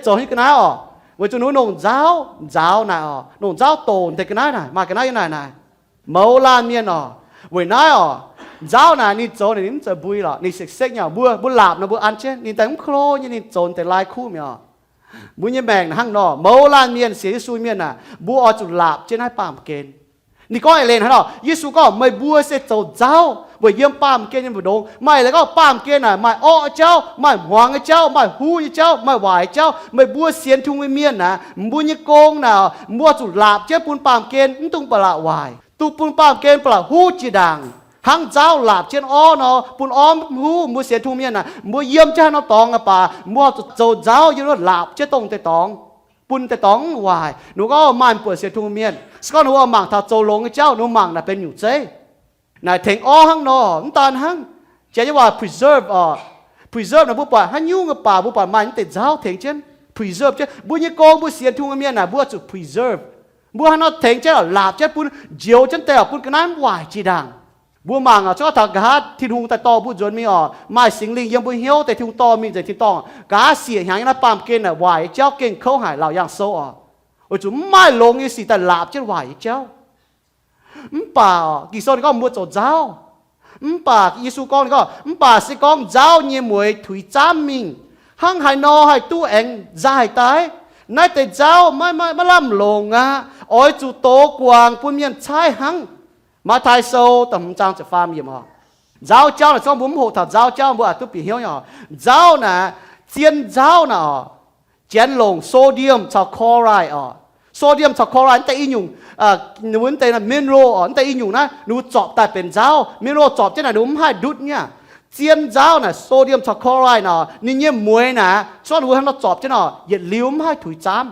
zoux haaix nyungc ga'naaiv oc. Weic zuqc ninh mbuo longc nzauv, nzauv naaic oc, longc nzauv doqc deix ga'naaiv naaic, maaih ga'naaiv yiem naaic naaic. Mouz laanh mienh oc, weic naaiv oc, nzauv naaic ninh zoux naaic ninh mv zeiz mbui lorqc, ninh sekv-sekv nyei oc. Mbuo, mbuo laapc nor mbuo an jienv ninh daaih mv klo nyei, ninh zoux deix lai kuv mi'aqv. Mbuo nyei maengc naaic hnangv nor, mouz laanh mienh sienx Yesu mienh naaic, mbuo oix zuqc laapc jienv naaiv baamh gen. Ninh gorngv eix leiz hnangv nor, Yesu gorngv, meih mbuo se zoux nzauv weic yiem baamh gen nyei mbu'ndongx. Maaih eix leiz gorngv baamh gen naaic maaih orqv nyei jauv, maaih hmuangx nyei jauv, maaih huv nyei jauv, maaih waaic nyei jauv. Meih mbuo sienx Tin-Hungh nyei mienh naaic, mbuo nyei gong naaic, mbuo zuqc laapc jienv bun baamh gen mv dungx ba'laqc waaic, dungx bun baamh gen ba'laqc huv jiex ndaangc. Hnangv nzauv laapc jienv orv nor, bun orv mv huv. Mbuo sienx Tin-Hungh mienh naaic, mbuo yiem jienv haaix norm dorngx aqv baac, mbuo zuqc zoux nzauv yiem wuov laapc jienv dongh deix dorngx, bun deix dorngx mv waaic. Ninh mbuo gorngv maaih mbuo sienx Tin-Hungh mienh, se gorngv ninh mbuo mangc taux zoux longx nyei jauv, ninh mbuo mangc naaic benx nyungc zeiv. Naaic tengx orv hnangv nor, mv daan hnangv. Janx nyei waac preserve oc. Preserve naaic mbuo buatc haaix nyungc baac mbuo buatc maaih naaiv deix nzauv tengx jienv, preserve jienv. Mbuo nyei gong, mbuo sienx Tin-Hungh mienh naaic, mbuo zuqc preserve. Mbuo haaix nor tengx jienv oc, laapc jienv bun, njoux jienv deix oc, bun ga'naaiv mv waaic jiex ndaangc. Mbuo mangc oc, se gorngv taux nqa'haav Tin-Hungh daaih dorh mbuo nzuonx mingh oc, maaih Singx Lingh yiem mbuo hnyouv deix, Tin-Hungh dorh mingh nzengc tin-dorngh, nqa'haav siec hnyangx nyei naaiv baamh gen naaic waaic nyei jauv gengh kouv haic, laauc yangh sou oc. Weic zuqc mv maaih longx nyei sic daaih laapc jienv waaic nyei jauv. Mv baac Ging-Sou ninh gorngv mbuo zoux nzauv. Mv baac Yesu gorngv, ninh gorngv, mv baac se gorngv nzauv nyei mueix tuix zaamv mingh, hnangv haaix nor haih duqv aengx nzaaih daaih? Naaiv deix nzauv maiv, maiv, maiv lamh longc aqv. Oix zuqc dox guangc bun mienh caaiv hnangv. Matv^taai Sou da'hmz zaang ziepc faam yiemc oc. Nzauv jauv naaic, se gorngv mbuo mv hoqc taux nzauv jauv, mbuo aqc duqv bieqc hnyouv nyei oc. Nzauv naaic, zien nzauv naaic oc, janx longc sodium caux chloride oc. Sodium caux chloride naaiv deix i nyungc, ninh mbuo naaiv deix mineral oc, naaiv deix i nyungc naaiv ninh mbuo zorpc daaih benx nzauv. Mineral zorpc jienv naaic ninh mbuo mv haih ndutv nyei. Zien nzauv naaic sodium caux chloride naaic, ninh nyei mueix naaic, se gorngv ninh mbuo hnangv nor zorpc jienv oc, yietc liuz mv haih tuix zaamv.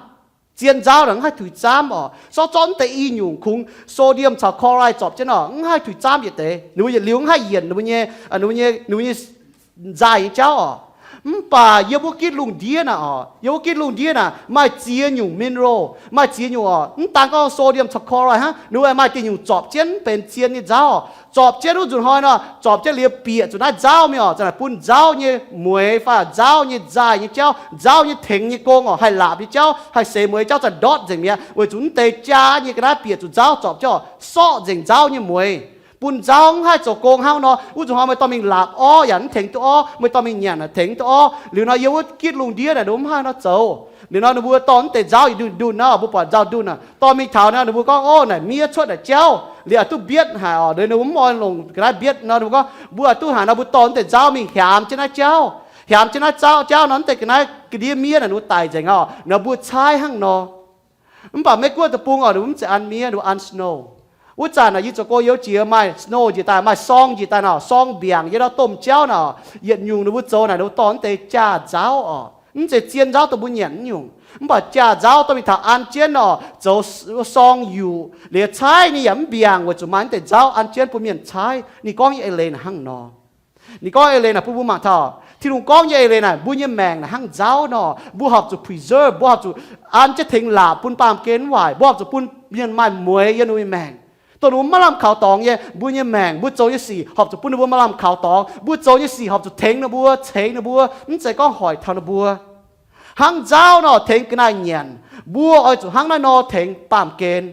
Zien nzauv naaic mv haih tuix zaamv oc. Zorqv, zorqv naaiv deix i nyungc kungx sodium caux chloride zorpc jienv oc, mv haih tuix zaamv yietc deix. Ninh mbuo yietc liuz mv haih yienc ninh mbuo nyei, ninh mbuo nyei, ninh mbuo nyei nzaaih nyei jauv oc. Mv baac yiem wuov gitv lungh ndiev naaic oc, yiem wuov gitv lungh ndiev naaic maaih ziex nyungc mineral, maaih ziex nyungc oc. Mv daan gorngv sodium chloride hnangv, ninh mbuo maaih diuh nyungc zorpc jienv mv benx zien nyei nzauv oc. Zorpc jienv wuov nzunc hnoi nor, zorpc jienv liuz bieqc zuqc naaiv nzauv mingh oc, zanc naaic bun nzauv nyei mueix fai nzauv nyei nzaaih nyei jauv, nzauv nyei tengx nyei gong oc, haih laapc nyei jauv, haih seix mueix nyei jauv zanc ndortv nzengc mi'aqv. Weic zuqc mv deix jaa nyei ga'naaiv bieqc zuqc nzauv zorpc jienv oc, sorqv nzengc nzauv nyei mueix, bun nzauv mv haih zoux gong hnangv nor. Wuov nzunc hnoi meih dorh mingh laapc orv yaac mv tengx duqv orv, meih dorh mingh nyanc yaac tengx duqv orv. Liuz nor yiem wuov gitv lungh ndiev naaic ninh mbuo mv haih nor zoux. Liuz nor ninh mbuo dorh mv deix nzauv yietc ndunh ndunh nor, mbuo buatc nzauv ndunh aac, dorh mingh taux nor ninh mbuo gorngv, ov, naaic miev cuotv naaic jauv, liuz aqc duqv mbietv haic oc. Liuz ninh mbuo mv oix longc ga'naaiv mbietv nor, ninh mbuo gorngv mbuo aqc duqv haaix nor mbuo dorh mv deix nzauv mingh hiaamx jienv naaiv jauv. Hiaamx jienv naaiv jauv, jauv nor mv deix ga'naaiv ga'ndiev miev naaic ninh mbuo daic nzengc oc. Nor mbuo caaiv hnangv nor. Mv baac Meiv Guoqv deic-bung oc, ninh mbuo mv zeiz an miev, ninh mbuo an snow. Wuov zanc naaic yie zoux gong youz jiex maaih snow njiec daaih, maaih sorng njiec daaih nor, sorng mbiaangc yiem ndau domh jauv nor, yietc nyungc ninh mbuo zoux naaic ninh mbuo dorh mv deix jaa nzauv oc. Mv zeiz zien nzauv dongh mbuo nyanc nyungc. Mv baac jaa nzauv dorh mingh taux an jienv nor, zoux sorng yuqc liuz caaiv ninh yaac mv mbiaangc weic zuqc maaih mv deix nzauv an jienv bun mienh caaiv. Ninh gorngv nyei eix leiz naaic hnangv nor. Ninh gorngv eix leiz naaic bun mbuo mangc taux Tin-Hungh gorngv nyei eix leiz naaic, mbuo nyei maengc naaic hnangv nzauv nor, mbuo horpc zuqc preserve, mbuo horpc zuqc an jienv tengx laapc bun baamh gen mv waaic, mbuo horpc zuqc bun mienh maaih mueix yiem ninh mbuo nyei maengc. Dongh ninh mbuo maiv lamh kaux dorngx nyei, mbuo nyei maengc, mbuo zoux nyei sic horpc zuqc bun ninh mbuo maaih lamh kaux dorngx, mbuo zoux nyei sic horpc zuqc tengx ninh mbuo, cengx ninh mbuo, mv zeiz gorngv hoic taux ninh mbuo. Hnangv nzauv nor tengx ga'naaiv nyanc, mbuo oix zuqc hnangv naaiv nor tengx baamh gen.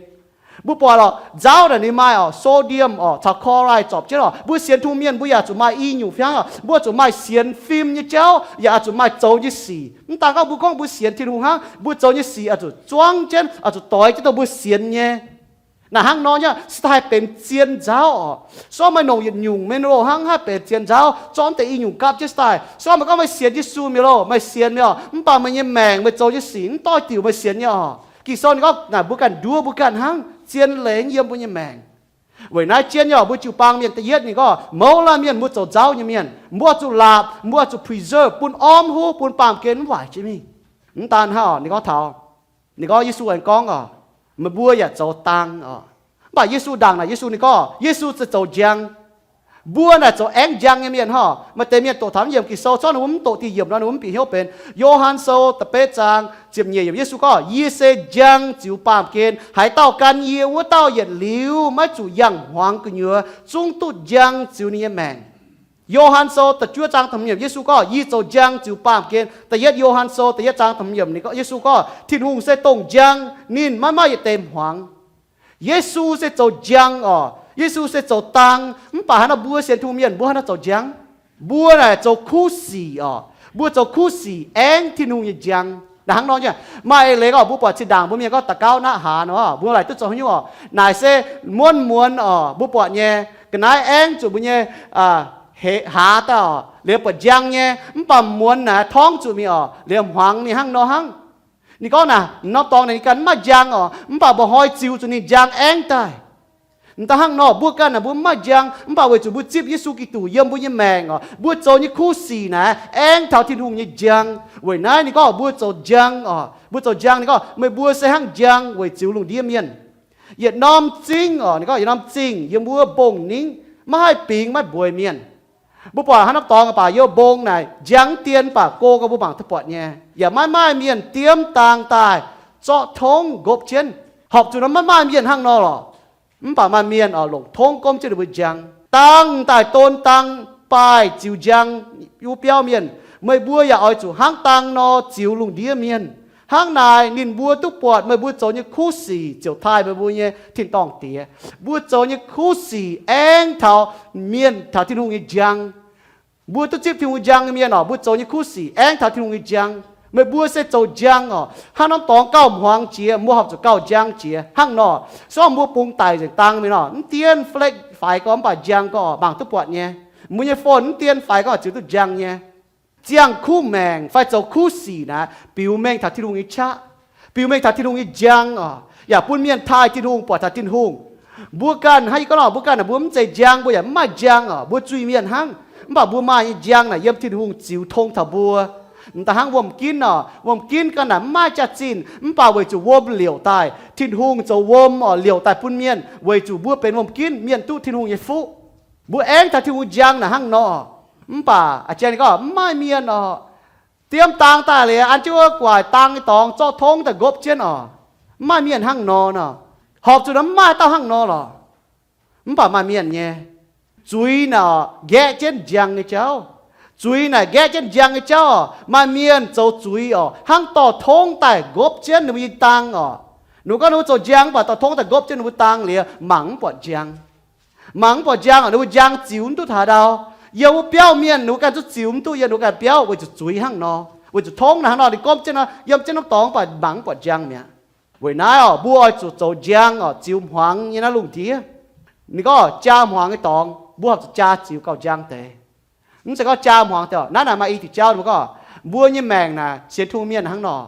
Mbuo buatc lorqc, nzauv naaic ninh maaih oc, sodium oc, caux chloride zorpc jienv oc. Mbuo sienx Tin-Hungh mienh mbuo yaac zuqc maaih i nyungc fih hnangv oc. Mbuo zuqc maaih sienx fim nyei jauv, yaac zuqc maaih zoux nyei sic. Mv daan gorngv mbuo gorngv mbuo sienx Tin-Hungh hnangv, mbuo zoux nyei sic oix zuqc zuangv jienv, oix zuqc doix jienv dongh mbuo sienx nyei. Naaic hnangv nor nyei, se daaih haih benx zien nzauv oc. Se gorngv meih longc yietc nyungc mineral hnangv haih benx zien nzauv, zorqv deix i nyungc gapv jienv se daaih. Se gorngv meih gorngv meih sienx Yesu mi'aqv loh, meih sienx mi'aqv, mv baac meih nyei maengc, meih zoux nyei sic mv doix diuc meih sienx nyei oc. Ging-Sou ninh gorngv naaic mbuo ganh nduov mbuo ganh hnangv, zien leiz yiem mbuo nyei maengc. Weic naaiv jienv nyei oc, mbuo jiu-baang mienh da'yietv ninh gorngv mouz laanh mienh mbuo zoux nzauv nyei mienh, mbuo zuqc laapc, mbuo zuqc preserve, bun orv mv huv, bun baamh gen mv waaic jienv mingh. Mv daan hnangv, ninh gorngv taux, ninh gorngv, Yesu aengx gorngv oc, meih mbuo yaac zoux dang oc. Mv baac Yesu ndaangc naaic, Yesu ninh gorngv Yesu se zoux njang. Mbuo naaic zoux aengv njang nyei mienh hnangv. Maaih deix mienh doqc taux mv yiemc Ging-Sou, corc ninh mbuo mv doqc diuh yiemc nor, ninh mbuo mv bieqc hnyouv benx. Yo^han Sou da'betv zaang ziepc nyeic yiemc, Yesu gorngv, Yie se njang ziux baamh gen. Haaix dauh gan yie, wuov dauh yietc liuz maiv zuqc yangh hmuangx gu'nyuoz zungv duqv njang ziux ninh nyei maengc. Yo^han Sou da'juov zaang da'hmz yiemc, Yesu gorngv, Yie zoux njang ziux baamh gen. Da'yietv Yo^han Sou da'yietv zaang da'hmz yiemc, ninh gorngv, Yesu gorngv, Tin-Hungh se dongh njang, ninh maiv maaih yietc deix hmuangx. Yesu se zoux njang oc. Yesu se zoux dang. Mv baac haaix nor mbuo sienx Tin-Hungh mienh, mbuo haaix nor zoux njang? Mbuo naaic zoux kuv sic oc. Mbuo zoux kuv sic aengv Tin-Hungh nyei njang. Naaic hnangv nor nyei. Maaih eix leiz oc, mbuo buatc zinh ndaangc mbuo mienh gorngv daux gaux naqv hlaax nor, mbuo laaic duqv zoux haaix nyungc oc. Naaic se muonz-muonz oc, mbuo buatc nyei, ga'naaiv aengv zuqc mbuo nyei hlaax daaih oc, liemh buatc njang nyei. Mv baac muonz naaic torngv zuqc mingh oc, liemh hmuangx mingh hnangv nor hnangv. Ninh gorngv naaic, norm dorngx naaic ninh ganh mv maaih njang oc, mv baac mba'hnoi ziux zuqc ninh njang aengv daaih. M'daaih hnangv nor, mbuo ganh naaic mbuo mv maaih njang, mv baac weic zuqc mbuo zipv Yesu Giduc yiem mbuo nyei maengc oc, mbuo zoux nyei kuv sic naaic aengv taux Tin-Hungh nyei njang. Weic naaiv ninh gorngv mbuo zoux njang oc, mbuo zoux njang. Ninh gorngv, Meih mbuo se hnangv njang weic ziux lungh ndiev mienh. Yietc norm zingh oc, ninh gorngv yietc norm zingh yiem wuov mbong-ningv maiv haih bingx maiv mbueiz mienh. Mbuo buatc hnangv norm dorngx baac yiem mbong naaic njang dien, mv baac go gau mbuo mangc duqv buatc nyei. Yaac maiv maaih mienh diemv dang daaih zorqv tongv nqopv jienv. Horpc zuqc nor maiv maaih mienh hnangv nor lorqc. Mv baac maaih mienh oc longc tongv gomv jienv ninh mbuo njang. Dang daaih don dang, baaih ziux njang wuov biauv mienh. Meih mbuo yaac oix zuqc hnangv dang nor ziux lungh ndiev mienh. Hnangv naaic ninh mbuo duqv buatc meih mbuo zoux nyei kuv sic ziouc taaih meih mbuo nyei tin-dorngh Diex. Mbuo zoux nyei kuv sic aengv taux mienh taux Tin-Hungh nyei njang. Mbuo duqv zipv Tin-Hungh njang nyei mienh oc, mbuo zoux nyei kuv sic aengv taux Tin-Hungh nyei njang. Meih mbuo se zoux njang oc. Hnangv norm dorngx gauh hmuangx jiex, mbuo horpc zuqc gauh njang jiex hnangv nor. Se gorngv mbuo bungx daic nzengc dang mingh nor, mv dienv flake faix gorx mv baac njang gorx oc, mangc duqv buatc nyei. Mbuo nyei phone mv dienv faix gorx ziux duqv njang nyei. Ziangh kuv maengc fai zoux kuv sic naaic biux mengh taux Tin-Hungh nyei qaqv, biux mengh taux Tin-Hungh nyei njang oc, yaac bun mienh taaih Tin-Hungh, buatc taux Tin-Hungh. Mbuo ganh hnangv yie gorngv nor, mbuo ganh naaic mbuo mv zeiz njang, mbuo yaac mv maaih njang oc, mbuo zuiz-mienh hnangv. Mv baac mbuo maaih nyei njang naaic yiem Tin-Hungh ziux tong taux mbuo. M'daaih hnangv wuom-ginv oc, wuom-ginv ganh naaic mv maaih jaax-zinh, mv baac weic zuqc wuom liouc daaih, Tin-Hungh zoux wuom oc, liouc daaih bun mienh, weic zuqc mbuo benx wuom-ginv, mienh duqv Tin-Hungh nyei fuqv. Mbuo aengv taux Tin-Hungh njang naaic hnangv nor. Mv baac a'jang ninh gorngv mv maaih mienh oc, diemv dang daaih liuz an jienv wuov gu'nguaaic dang nyei dorngx zorqv tongv daaih nqopv jienv oc. Mv maaih mienh hnangv nor nor. Horpc zuqc nor mv maaih dauh hnangv nor lorqc. Mv baac maaih mienh nyei. Zuiz naaic nqaeqv jienv njang nyei jauv. Zuiz naaic nqaeqv jienv njang nyei jauv oc. Maaih mienh zoux zuiz oc, hnangv dorh tongv daaih nqopv jienv ninh mbuo nyei dang oc. Ninh mbuo gorngv ninh mbuo zoux njang, mv baac dorh tongv daaih nqopv jienv ninh mbuo dang liuz mangc mv buatc njang. Mangc mv buatc njang oc, ninh mbuo njang ziux mv duqv taux ndau. Yiem wuov biauv mienh ninh mbuo ganh zungv ziux mv duqv yiem ninh mbuo ganh biauv weic zuqc zuiz hnangv nor, weic zuqv tongv naaic hnangv nor ninh gomv jienv nor, yiem jienv norm dorngx mv baac mangc mv buatc njang mi'aqv. Weic naaiv oc, mbuo oix zuqc zoux njang oc, ziux hmuangx nyei naaiv lungh ndiev. Ninh gorngv jaa hmuangx nyei dorngx mbuo horpc zuqc jaa ziux gauh njang deix. Mv zeiz gorngv jaa hmuangx deix. Naaiv naaic maaih i diuc jauv ninh mbuo gorngv, mbuo nyei maengc naaic sienx Tin-Hungh mienh hnangv nor,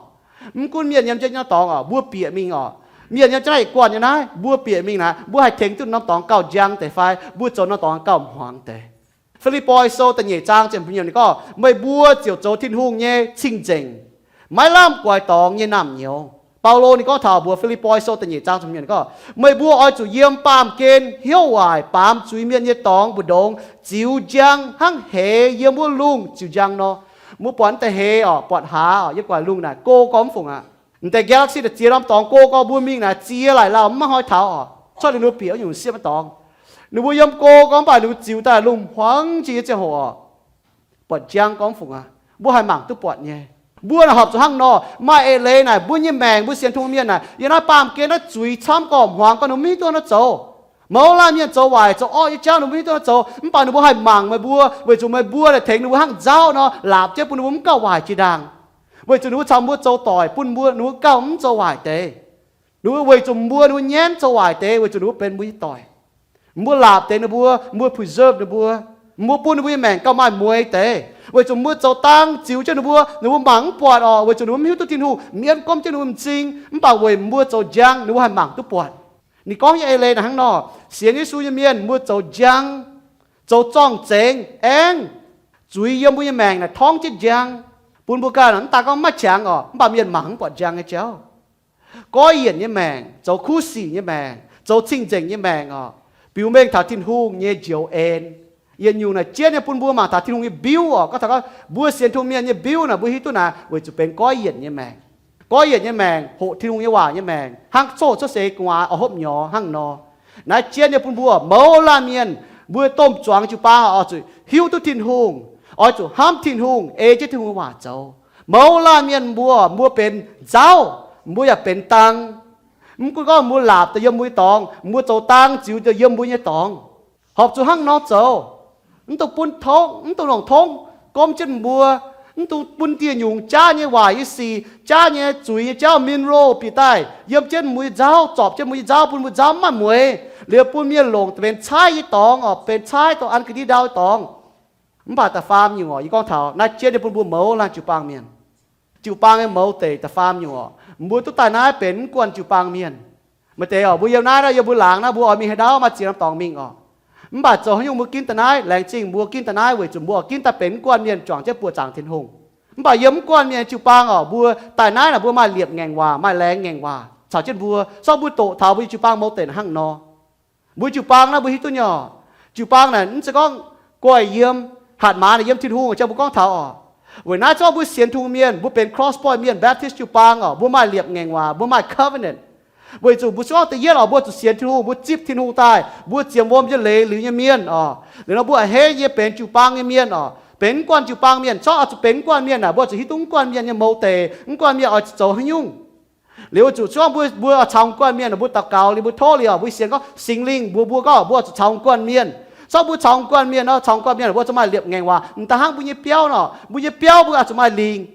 mv gunv mienh yiem jienv norm dorngx oc, mbuo bieqc mingh oc, mienh yiem jienv naaiv yietc guanh nyei naaiv, mbuo bieqc mingh naaic mbuo haih tengx duqv norm dorngx gauh njang deix fai mbuo zoux norm dorngx gauh hmuangx deix. Fi^lipv^poi Sou da'nyeic zaang ziepc hmz yiemc ninh gorngv, meih mbuo ziouc zoux Tin-Hungh nyei cing-nzengc, maiv lamh guaix dorngx nyei naamh nyouz. Baulo ninh gorngv taux mbuox Fi^lipv^poi Sou da'nyeic zaang ziepc hmz yiemc ninh gorngv, meih mbuo oix zuqc yiem baamh gen hnyouv waaic baamz zuiz-mienh nyei dorngx mbu'ndongx ziux njang hnangv heix yiem wuov lungh ziux njang nor. Mbuo buatc deix heix oc, buatc hlaax oc, yiem gu'nguaaic lungh naaic go gormx mv fungc aqv. M'deix galaxy daaih ziex norm dorngx go gorx mbuo mingh naaic ziex laaic lauh mv maaih hnoi taux oc. Cuotv ninh mbuo bieqc wuov nyungc sieqv maiv dorngx. Ninh mbuo yiem go gorx mv baac ninh mbuo ziux daaih lungh hmuangx jiex yiem ziangh hoc oc. Buatc njang gormx mv fungc aqv. Mbuo haih mangc duqv buatc nyei. Mbuo naaic horpc zuqc hnangv nor. Maaih eix leiz naaic mbuo nyei maengc, mbuo sienx Tin-Hungh mienh naaic, yiem naaiv baamh gen naaiv zuiz camv gorqv hmuangx gorqv ninh mbuo mv hiuv duqv naaiv zoux. Mouz laanh mienh zoux waaic zoux orqv nyei jauv ninh mbuo mv hiuv duqv naaiv zoux, mv baac ninh mbuo haih mangc meih mbuo, weic zuqc meih mbuo naaic tengx ninh mbuo hnangv nzauv nor, laapc jienv bun ninh mbuo mv gauh waaic jiex ndaangc. Weic zuqc ninh mbuo caux mbuo zoux doic bun mbuo ninh mbuo gauh mv zoux waaic deix. Ninh mbuo weic zuqc mbuo ninh mbuo nyaenv zoux waaic deix weic zuqc ninh mbuo benx mbuo nyei doic. Mbuo laapc deix ninh mbuo, mbuo preserve ninh mbuo, mbuo bun ninh mbuo nyei maengc gauh maaih mueiz deix. Weic zuqc mbuo zoux dang ziux jienv ninh mbuo, ninh mbuo mangc mv buatc oc, weic zuqc ninh mbuo mv hiuv duqv Tin-Hungh, mienh gomv jienv ninh mbuo m'zing. Mv baac weic mbuo zoux njang ninh mbuo haih mangc duqv buatc. Ninh gorngv nyei eix leiz naaic hnangv nor, sienx Yesu nyei mienh mbuo zoux njang, zoux zorng-zengx aengv, zuiz yiem mbuo nyei maengc naaic torngv jienv njang. Bun mbuo ganh mv daan gorngv maiv qangx oc, mv baac mienh mangc mv buatc njang nyei jauv. Goiv yienc nyei maengc, zoux kuv sic nyei maengc, zoux cing-nzengc nyei maengc oc, biux mengh taux Tin-Hungh nyei njoux en. Yietc nyungc naaic jienv nyei bun mbuo mangc taux Tin-Hungh nyei mbiuv oc. Gorngv taux gorngv mbuo sienx Tin-Hungh mienh nyei mbiuv naaic, mbuo hiuv duqv naaic weic zuqc benx goiv yienc nyei maengc. Goiv yienc nyei maengc hoqc Tin-Hungh nyei waac nyei maengc hnangv coqv cuotv seix gu'nguaaz oix hopv nyorx hnangv nor. Naaiv jienv nyei bun mbuo mouz laanh mienh, mbuo domh zuangx jiu-baang oix zuqc hiuv duqv Tin-Hungh, oix zuqc hnamv Tin-Hungh, ei jienv Tin-Hungh nyei waac zoux. Mouz laanh mienh mbuo, mbuo benx nzauv, mbuo yaac benx dang. Mv gunv gorngv mbuo laapc daaih yiem mbuo nyei dorngx, mbuo zoux dang ziux daaih yiem mbuo nyei dorngx. Horpc zuqc hnangv nor zoux, mv dungx bun tongv, mv dungx longc tongv gomv jienv mbuo, mv dungx bun dieh nyungc jaav nyei waaic nyei sic, jaav nyei zuiz nyei jauv, mineral bieqc daaih yiem jienv mbuo nyei nzauv, zorpc jienv mbuo nyei nzauv, bun mbuo nzauv mv maaih mueix, liuz bun mienh longc benx caaiv nyei dorngx oc, benx caaiv dongh ungodly doubt nyei dorngx. Mv baac da'faam nyungc oc, yie gorngv taux naaiv jienv nyei bun mbuo mouz laanh jiu-baang mienh. Jiu-baang nyei mouz deic da'faam nyungc oc, mbuo duqv daaih naaiv benx mv guanh jiu-baang mienh. Maaih deix oc, mbuo yiem naaiv, naaiv yiem mbuo laangz naaiv, mbuo oix mingh haaix ndau maaih ziex norm dorngx mingh oc. Mv baac zoux haaix nyungc mbuo ginv daaih naaiv, laengz zingh mbuo ginv daaih naaiv weic zuqc mbuo oix ginv daaih benx mv guanh mienh juangc jienv buoqc zaangc Tin-Hungh. Mv baac yiem mv guanh mienh jiu-baang oc, mbuo daaih naaiv naaic mbuo maaih liepc ngaengc waac, maaih laengz ngaengc waac caux jienv mbuo. Zorqv mbuo doqc taux mbuo nyei jiu-baang mouz deic hnangv nor. Mbuo jiu-baang naaiv mbuo hiuv duqv nyei oc. Jiu-baang naaic mv zeiz gorngv guai yiem, hatc maaz naaic yiem Tin-Hungh, jang mbuo gorngv taux oc. Weic naaiv zorqv mbuo sienx Tin-Hungh mienh, mbuo benx Cross Point mienh, Baptist jiu-baang oc, mbuo maaih liepc ngaengc waac, mbuo maaih covenant. Weic zuqc mbuo gorngv da'yietv oc, mbuo zuqc sienx Tin-Hungh, mbuo zipv Tin-Hungh daaih, mbuo ziemx wuom nyei leiz liuz nyei mienh oc. Liuz nor mbuo a'hneiv nyei benx jiu-baang nyei mienh oc, benx mv guanh jiu-baang mienh. Zorqv oix zuqc benx mv guanh mienh naaic, mbuo zuqc hiuv duqv mv guanh mienh nyei mouz deic, mv guanh mienh oix zuqc zoux haaix nyungc. Liuz zuqc gorngv mbuo, mbuo oix caux guanh mienh, mbuo daux gaux liuz mbuo tov liuz oc, mbuo sienx gorngv Singx Lingh mbuox mbuo gorngv mbuo oix zuqc caux guanh mienh. Zorqv mbuo caux guanh mienh nor, caux guanh mienh mbuo zuqc maaih liepc ngaengc waac. M'daaih hnangv mbuo nyei biauv nor, mbuo nyei biauv mbuo oix zuqc maaih lingc.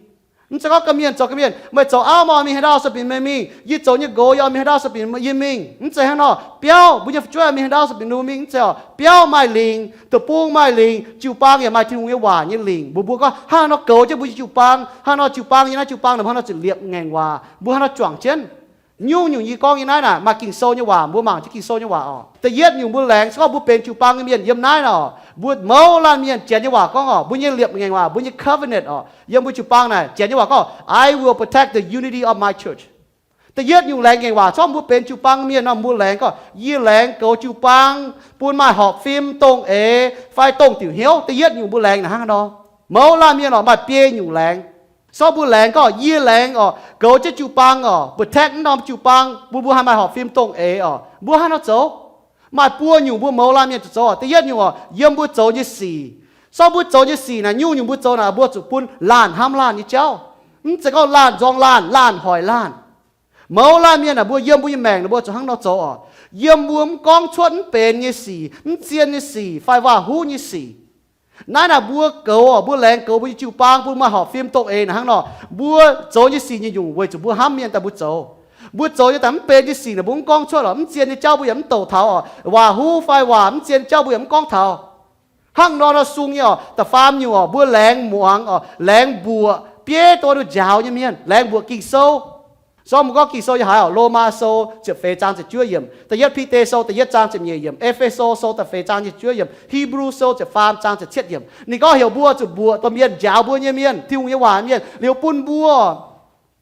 Mv zeiz gorngv ganh mienh zoux ganh mienh, meih zoux auv, meih oix mingh haaix ndau sueih bienh meih mingh, yie zoux nyei nqox, yie oix mingh haaix ndau sueih bienh yie mingh. Mv zeiz hnangv nor. Biauv, mbuo nyei fu'jueiv oix mingh haaix ndau sueih bienh ninh mingh. Mv zeiz oc. Biauv maaih lingc, deic-bung maaih lingc, jiu-baang yaac maaih Tin-Hungh nyei waac nyei lingc. Mbuox mbuo gorngv hnangv haaix nor goux jienv mbuo nyei jiu-baang, hnangv haaix nor jiu-baang yiem naaiv jiu-baang naaic, hnangv haaix nor zuqc liepc ngaengc waac, mbuo hnangv haaix nor juangc jienv. Nyungc-nyungc yie gorngv nyei naaiv naaic maaih Ging-Sou nyei waac, mbuo mangc jienv Ging-Sou nyei waac oc. Da'yietv nyungc mbuo laengz se gorngv mbuo benx jiu-baang nyei mienh yiem naaiv naaic oc, mbuo mouz laanh mienh janx nyei waac gorngv oc, mbuo nyei liepc ngaengc waac, mbuo nyei covenant oc, yiem mbuo jiu-baang naaic janx nyei waac gorngv, I will protect the unity of my church. Da'yietv nyungc laengz ngaengc waac, se gorngv mbuo benx jiu-baang mienh nor, mbuo laengz gorngv, yie laengz goux jiu-baang bun maaih horpc fim dongh eix fai dongh diuc hnyouv. Da'yietv nyungc mbuo laengz naaic hnangv haaix nor. Mouz laanh mienh oc, maaih biei nyungc laengz. Se gorngv mbuo laengz gorngv, yie laengz oc, goux jienv jiu-baang oc, protect naaiv norm jiu-baang bun mbuo haih maaih horpc fim dongh eix oc, mbuo hnangv haaix nor zoux? Maaih buo nyungc mbuo mouz laanh mienh zuqc zoux oc. Da'yietv nyungc oc, yiem mbuo zoux nyei sic. Se gorngv mbuo zoux nyei sic naaic, nyungc-nyungc mbuo zoux naaic, mbuo zuqc bun laanh hnamv laanh nyei jauv. Mv zeiz gorngv laanh nzorng laanh, laanh hoic laanh. Mouz laanh mienh naaic, mbuo yiem mbuo nyei maengc naaic, mbuo zuqc hnangv nor zoux oc. Yiem mbuo mv gorngv cuotv mv benx nyei sic, mv zien nyei sic fai waac-huv nyei sic. Naaiv naaic mbuo goux oc, mbuo laengz goux mbuo nyei jiu-baang bun maaih horpc fim dongh eix naaic hnangv nor. Mbuo zoux nyei sic nyungc-nyungc weic zuqc mbuo hnamv mienh daaih mbuo zoux. Mbuo zoux nyei daaih mv benx nyei sic naaic, mbuo mv gorngv cuotv oc. Mv zien nyei jauv mbuo yaac mv douc taux oc. Waac-huv fai waac mv zien nyei jauv mbuo yaac mv gorngv taux. Hnangv nor nor sung nyei oc. Da'faam nyungc oc, mbuo laengz muangx oc, laengz mbuoqc bieiv dongh njaaux nyei mienh, laengz mbuoqc Ging-Sou. Se gorngv mbuo gorngv Ging-Sou yiem haaix oc? Lomaa Sou ziepc feix zaang ziepc juov yiemc, da'yietv Bide Sou da'yietv zaang ziepc nyeic yiemc, E^fe^so Sou da'feix zaang ziepc juov yiemc, Hipv^lu Sou ziepc faam zaang ziepc cietv yiemc. Ninh gorngv heuc mbuo zuqc mbuoqc domh mienh njaaux mbuo nyei mienh, Tin-Hungh nyei waac mienh, liuz bun mbuo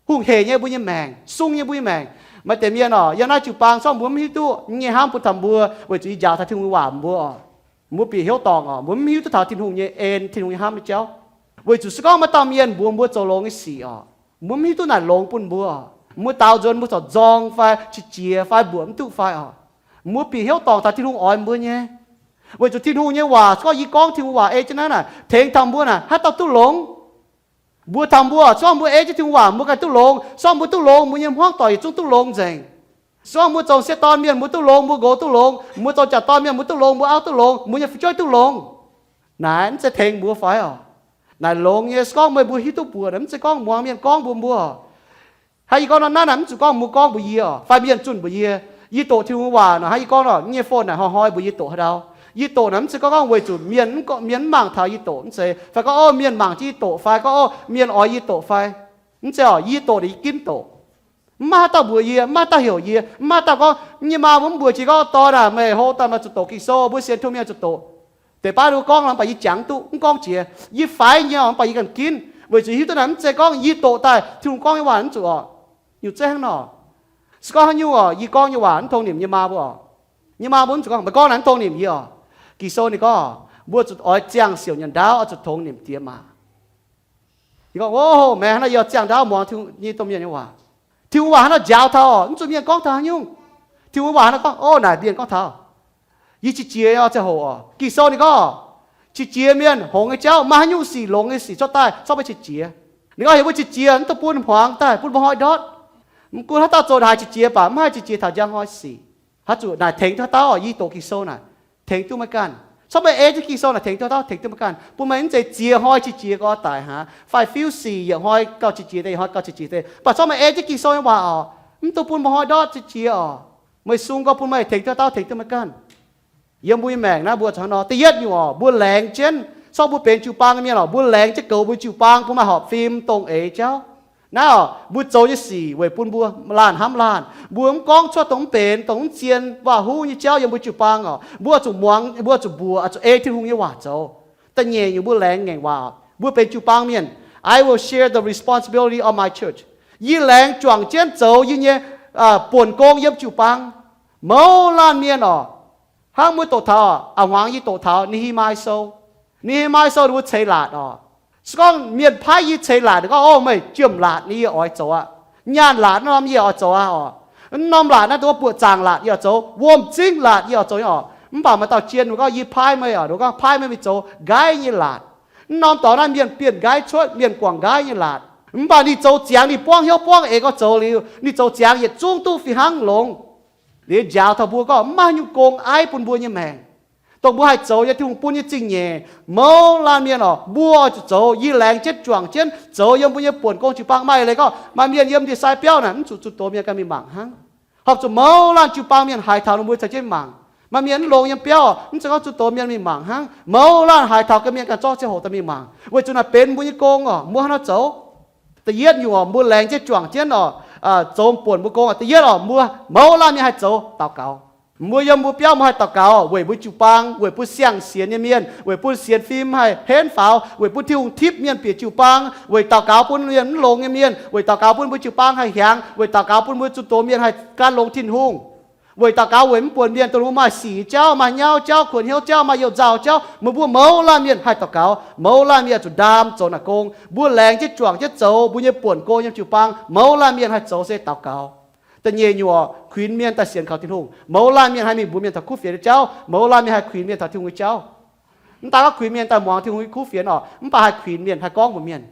hungh heic nyei mbuo nyei maengc, sung nyei mbuo nyei maengc. Maaih deix mienh oc, yiem naaiv jiu-baang se gorngv mbuo mv hiuv duqv nyei hnamv bun taux mbuo, weic zuqc yie njaaux taux Tin-Hungh nyei waac mbuo oc, mbuo bieqc hnyouv dorngc oc, mbuo mv hiuv duqv taux Tin-Hungh nyei en, Tin-Hungh nyei hnamv nyei jauv. Weic zuqc se gorngv maaih dauh mienh mbuox mbuo zoux longx nyei sic oc, mbuo mv hiuv duqv naaic longx bun mbuo oc, mbuo daaux nzuonx mbuo corc nzorng fai qiex jiez fai mbuoqc mv duqv fai oc, mbuo bieqc hnyouv dorngc taux Tin-Hungh oix mbuo nyei. Weic zuqc Tin-Hungh nyei waac, se gorngv yie gorngv Tin-Hungh waac ei jienv naaiv naaic, tengx taux mbuo naaic, haaix dauh duqv longx? Mbuo taux mbuo, se gorngv mbuo ei jienv Tin-Hungh waac, mbuo ganh duqv longx. Se gorngv mbuo duqv longx, mbuo nyei hmuangv doic yietc zungv duqv longx nzengc. Se gorngv mbuo zoux m'sieqv dorn mienh, mbuo duqv longx, mbuo nqox duqv longx, mbuo zoux m'jangc dorn mienh, mbuo duqv longx, mbuo auv duqv longx, mbuo nyei fu'jueiv duqv longx. Naaic mv zeiz tengx mbuo fai oc? Naaic longx nyei. Se gorngv meih mbuo hiuv duqv mbuox naaic, mv zeiz gorngv muangx mienh gorngv mbuox mbuo oc. Hnangv yie gorngv nor, naaiv naaic mv zuqc gorngv mbuo gorngv mbuox yie oc, fai mienh zunh mbuox yie. Yie doqc Tin-Hungh waac nor, hnangv yie gorngv nor, yie nyei phone naaic hnoi-hnoi mbuox yie doqc haaix ndau. Yie doqc naaic mv zeiz gorngv gorngv weic zuqc mienh mv, mienh mv mangc taux yie doqc, mv zeiz. Fai gorngv, o, mienh mangc jienv yie doqc fai gorngv, o, mienh oix yie doqc fai, mv zeiz oc. Yie doqc naaic yie ginv doqc. Mv maaih haaix dauh mbuox yie, mv maaih haaix dauh heuc yie, mv maaih haaix dauh gorngv, yie nyei maa mbuo mv mbuox jiex gorngv, dorn aah, meih hlo daaih meih zuqc doqc Ging-Sou, mbuo sienx Tin-Hungh mienh zuqc doqc. Deix baav ninh gorngv nor, mv baac yie jangx duqv, mv gorngv jiex. Yie faix nyei oc, mv baac yie ganh ginv. Weic zuqc hiuv duqv naaic mv zeiz gorngv yie doqc daaih Tin-Hungh gorngv nyei waac mv zuqc oc. Nyungc zeiv hnangv nor. Se gorngv haaix nyungc oc, yie gorngv nyei waac mv tong nimc nyei maa mbuo oc. Nyei maa mbuo mv zuqc gorngv, meih gorngv naaic mv tong nimc yie oc. Ging-Sou ninh gorngv, mbuo zuqc oix ziangh siouc nyanc ndaauv, oix zuqc tongx nimc diex maac. Yie gorngv, o, meih hnangv nor yie ziangh ndaauv muangx Tin-Hungh nyei domh mienh nyei waac. Tin-Hungh waac hnangv nor njaaux taux oc, mv zuqc mienh gorngv taux haaix nyungc. Tin-Hungh waac hnangv nor gorngv, o, naaic mienh gorngv taux. Yie qiex jiez nyei oc, ziangh hoc oc. Ging-Sou ninh gorngv, qiex jiez mienh hngongx nyei jauv, maaih haaix nyungc sic, longx nyei sic cuotv daaih, corc maiv qiex jiez. Ninh gorngv heuc mbuo qiex jiez, mv dungx bun hmuangx daaih, bun mba'hnoi ndortv. Mv gunv haaix dauh zoux haaix qiex jiez baac mv haih qiex jiez taux njang hnoi sic. Haaix zuqc naaic tengx duqv haaix dauh oc, yie doqc Ging-Sou naaic, tengx duqv meih ganh. Corc meih ei jienv Ging-Sou naaic tengx duqv haaix dauh, tengx duqv meih ganh. Bun meih mv zeiz ziex hnoi qiex jiez gau daic hnangv, fai fiuv sic yietc hnoi gauh qiex jiez, deix yietc hnoi gauh qiex jiez deix. Mv baac corc meih ei jienv Ging-Sou nyei waac oc, mv dungx bun mba'hnoi ndortv qiex jiez oc. Meih sung gau bun meih tengx duqv haaix dauh, tengx duqv meih ganh. Yiem mbuo nyei maengc naaiv mbuo zuqc hnangv nor. Da'yietv nyungc oc, mbuo laengz jienv, corc mbuo benx jiu-baang nyei mienh oc, mbuo laengz jienv goux mbuo jiu-baang, bun maaih horpc fim dongh eix jauv. Naaiv oc, mbuo zoux nyei sic weic bun mbuo laanh hnamv laanh. Mbuo mv gorngv cuotv dongh mv benx, dongh mv zien, waac-huv nyei jauv yiem mbuo jiu-baang oc. Mbuo zuqc muangx, mbuo zuqc mbuoqc, zuqc ei Tin-Hungh nyei waac zoux. Da'nyeic nyungc mbuo laengz ngaengc waac, mbuo benx jiu-baang mienh. I will share the responsibility of my church. Yie laengz juangc jienv zoux yie nyei buonc gong yiem jiu-baang. Mouz laanh mienh oc, hnangv mbuo doqc taux, a'hmuangx yie doqc taux Ne^he^mai Sou. Ne^he^mai Sou ninh mbuo ceix laatc oc. Se gorngv mienh paaiv yie ceix laatc, gorngv, o, meih jiem laatc nyei yie oix zoux aqv. Nyaanh laatc naaiv norm yie oix zoux aqv oc. Naaiv norm laatc naaiv dongh buoqc zaangc laatc yie oix zoux, wuom-zingv laatc yie oix zoux nyei oc. Mv baac maaih dauh jien ninh gorngv, yie paaiv meih oc, ninh gorngv paaiv meih mingh zoux nqaiv nyei laatc. Naaiv norm dorngx naaiv mienh bienh nqaiv cuotv, mienh guangc nqaiv nyei laatc. Mv baac ninh zoux ziangx ninh buangv hnyouv buangv eix gorngv zoux liuz, ninh zoux ziangx yietc zungv duqv fih hnangv longx. Liuz njaaux taux mbuo gorngv mv maaih nyungc gong aiv bun mbuo nyei maengc. Dongh mbuo haih zoux nyei, Tin-Hungh bun nyei zingh nyeic, mouz laanh mienh oc, mbuo oix zuqc zoux. Yie laengz jienv juangc jienv zoux yiem mbuo nyei buonc gong jiu-baang. Maaih leiz gorngv maaih mienh yiem ndie-sai biauv naaic mv zuqc zunh doz mienh ganh mingh mangc hnangv. Horpc zuqc mouz laanh jiu-baang mienh haiz taux ninh mbuo caux jienv mangc. Maaih mienh mv longx yiem biauv, mv zeiz gorngv zunh doz mienh mingh mangc hnangv. Mouz laanh haiz taux ganh mienh ganh zorqv ziangh hoc daaih mingh mangc, weic zuqc naaic benx mbuo nyei gong oc, mbuo hnangv nor zoux. Da'yietv nyungc oc, mbuo laengz jienv juangc jienv oc, zoux buonc mbuo gong oc. Da'yietv oc, mbuo mouz laanh mienh haih zoux daux gaux. Mbuo yiem mbuo biauv mbuo haih daux gaux weic mbuo jiu-baang, weic bun siang-sienx nyei mienh, weic bun sienx fim haih henv faaux, weic bun Tin-Hungh tipv mienh bieqc jiu-baang, weic daux gaux bun mienh mv longx nyei mienh, weic daux gaux bun mbuo jiu-baang haih hiaangx, weic daux gaux bun mbuo zunh doz mienh haih gan longx Tin-Hungh, weic daux gaux weic mv buonc mienh dongh ninh mbuo maaih sic nyei jauv, maaih nyauv jauv, kuonx hnyouv jauv, maaih youh nzauh jauv. Meih mbuo mouz laanh mienh haih daux gaux. Mouz laanh mienh zuqc ndaam zoux naaic gong. Mbuo laengz jienv juangc jienv zoux mbuo nyei buonc gong yiem jiu-baang. Mouz laanh mienh haih zoux se daux gaux. Da'nyeic nyungc oc, kuinx mienh daaih sienx kaux Tin-Hungh. Mouz laanh mienh haih mingh mbuox mienh taux kuv fienx nyei jauv. Mouz laanh mienh haih kuinx mienh taux Tin-Hungh nyei jauv. Mv daan gorngv kuinx mienh daaih muangx Tin-Hungh nyei kuv fienx oc, mv baac haih kuinx mienh, haih gorngv mbuox mienh.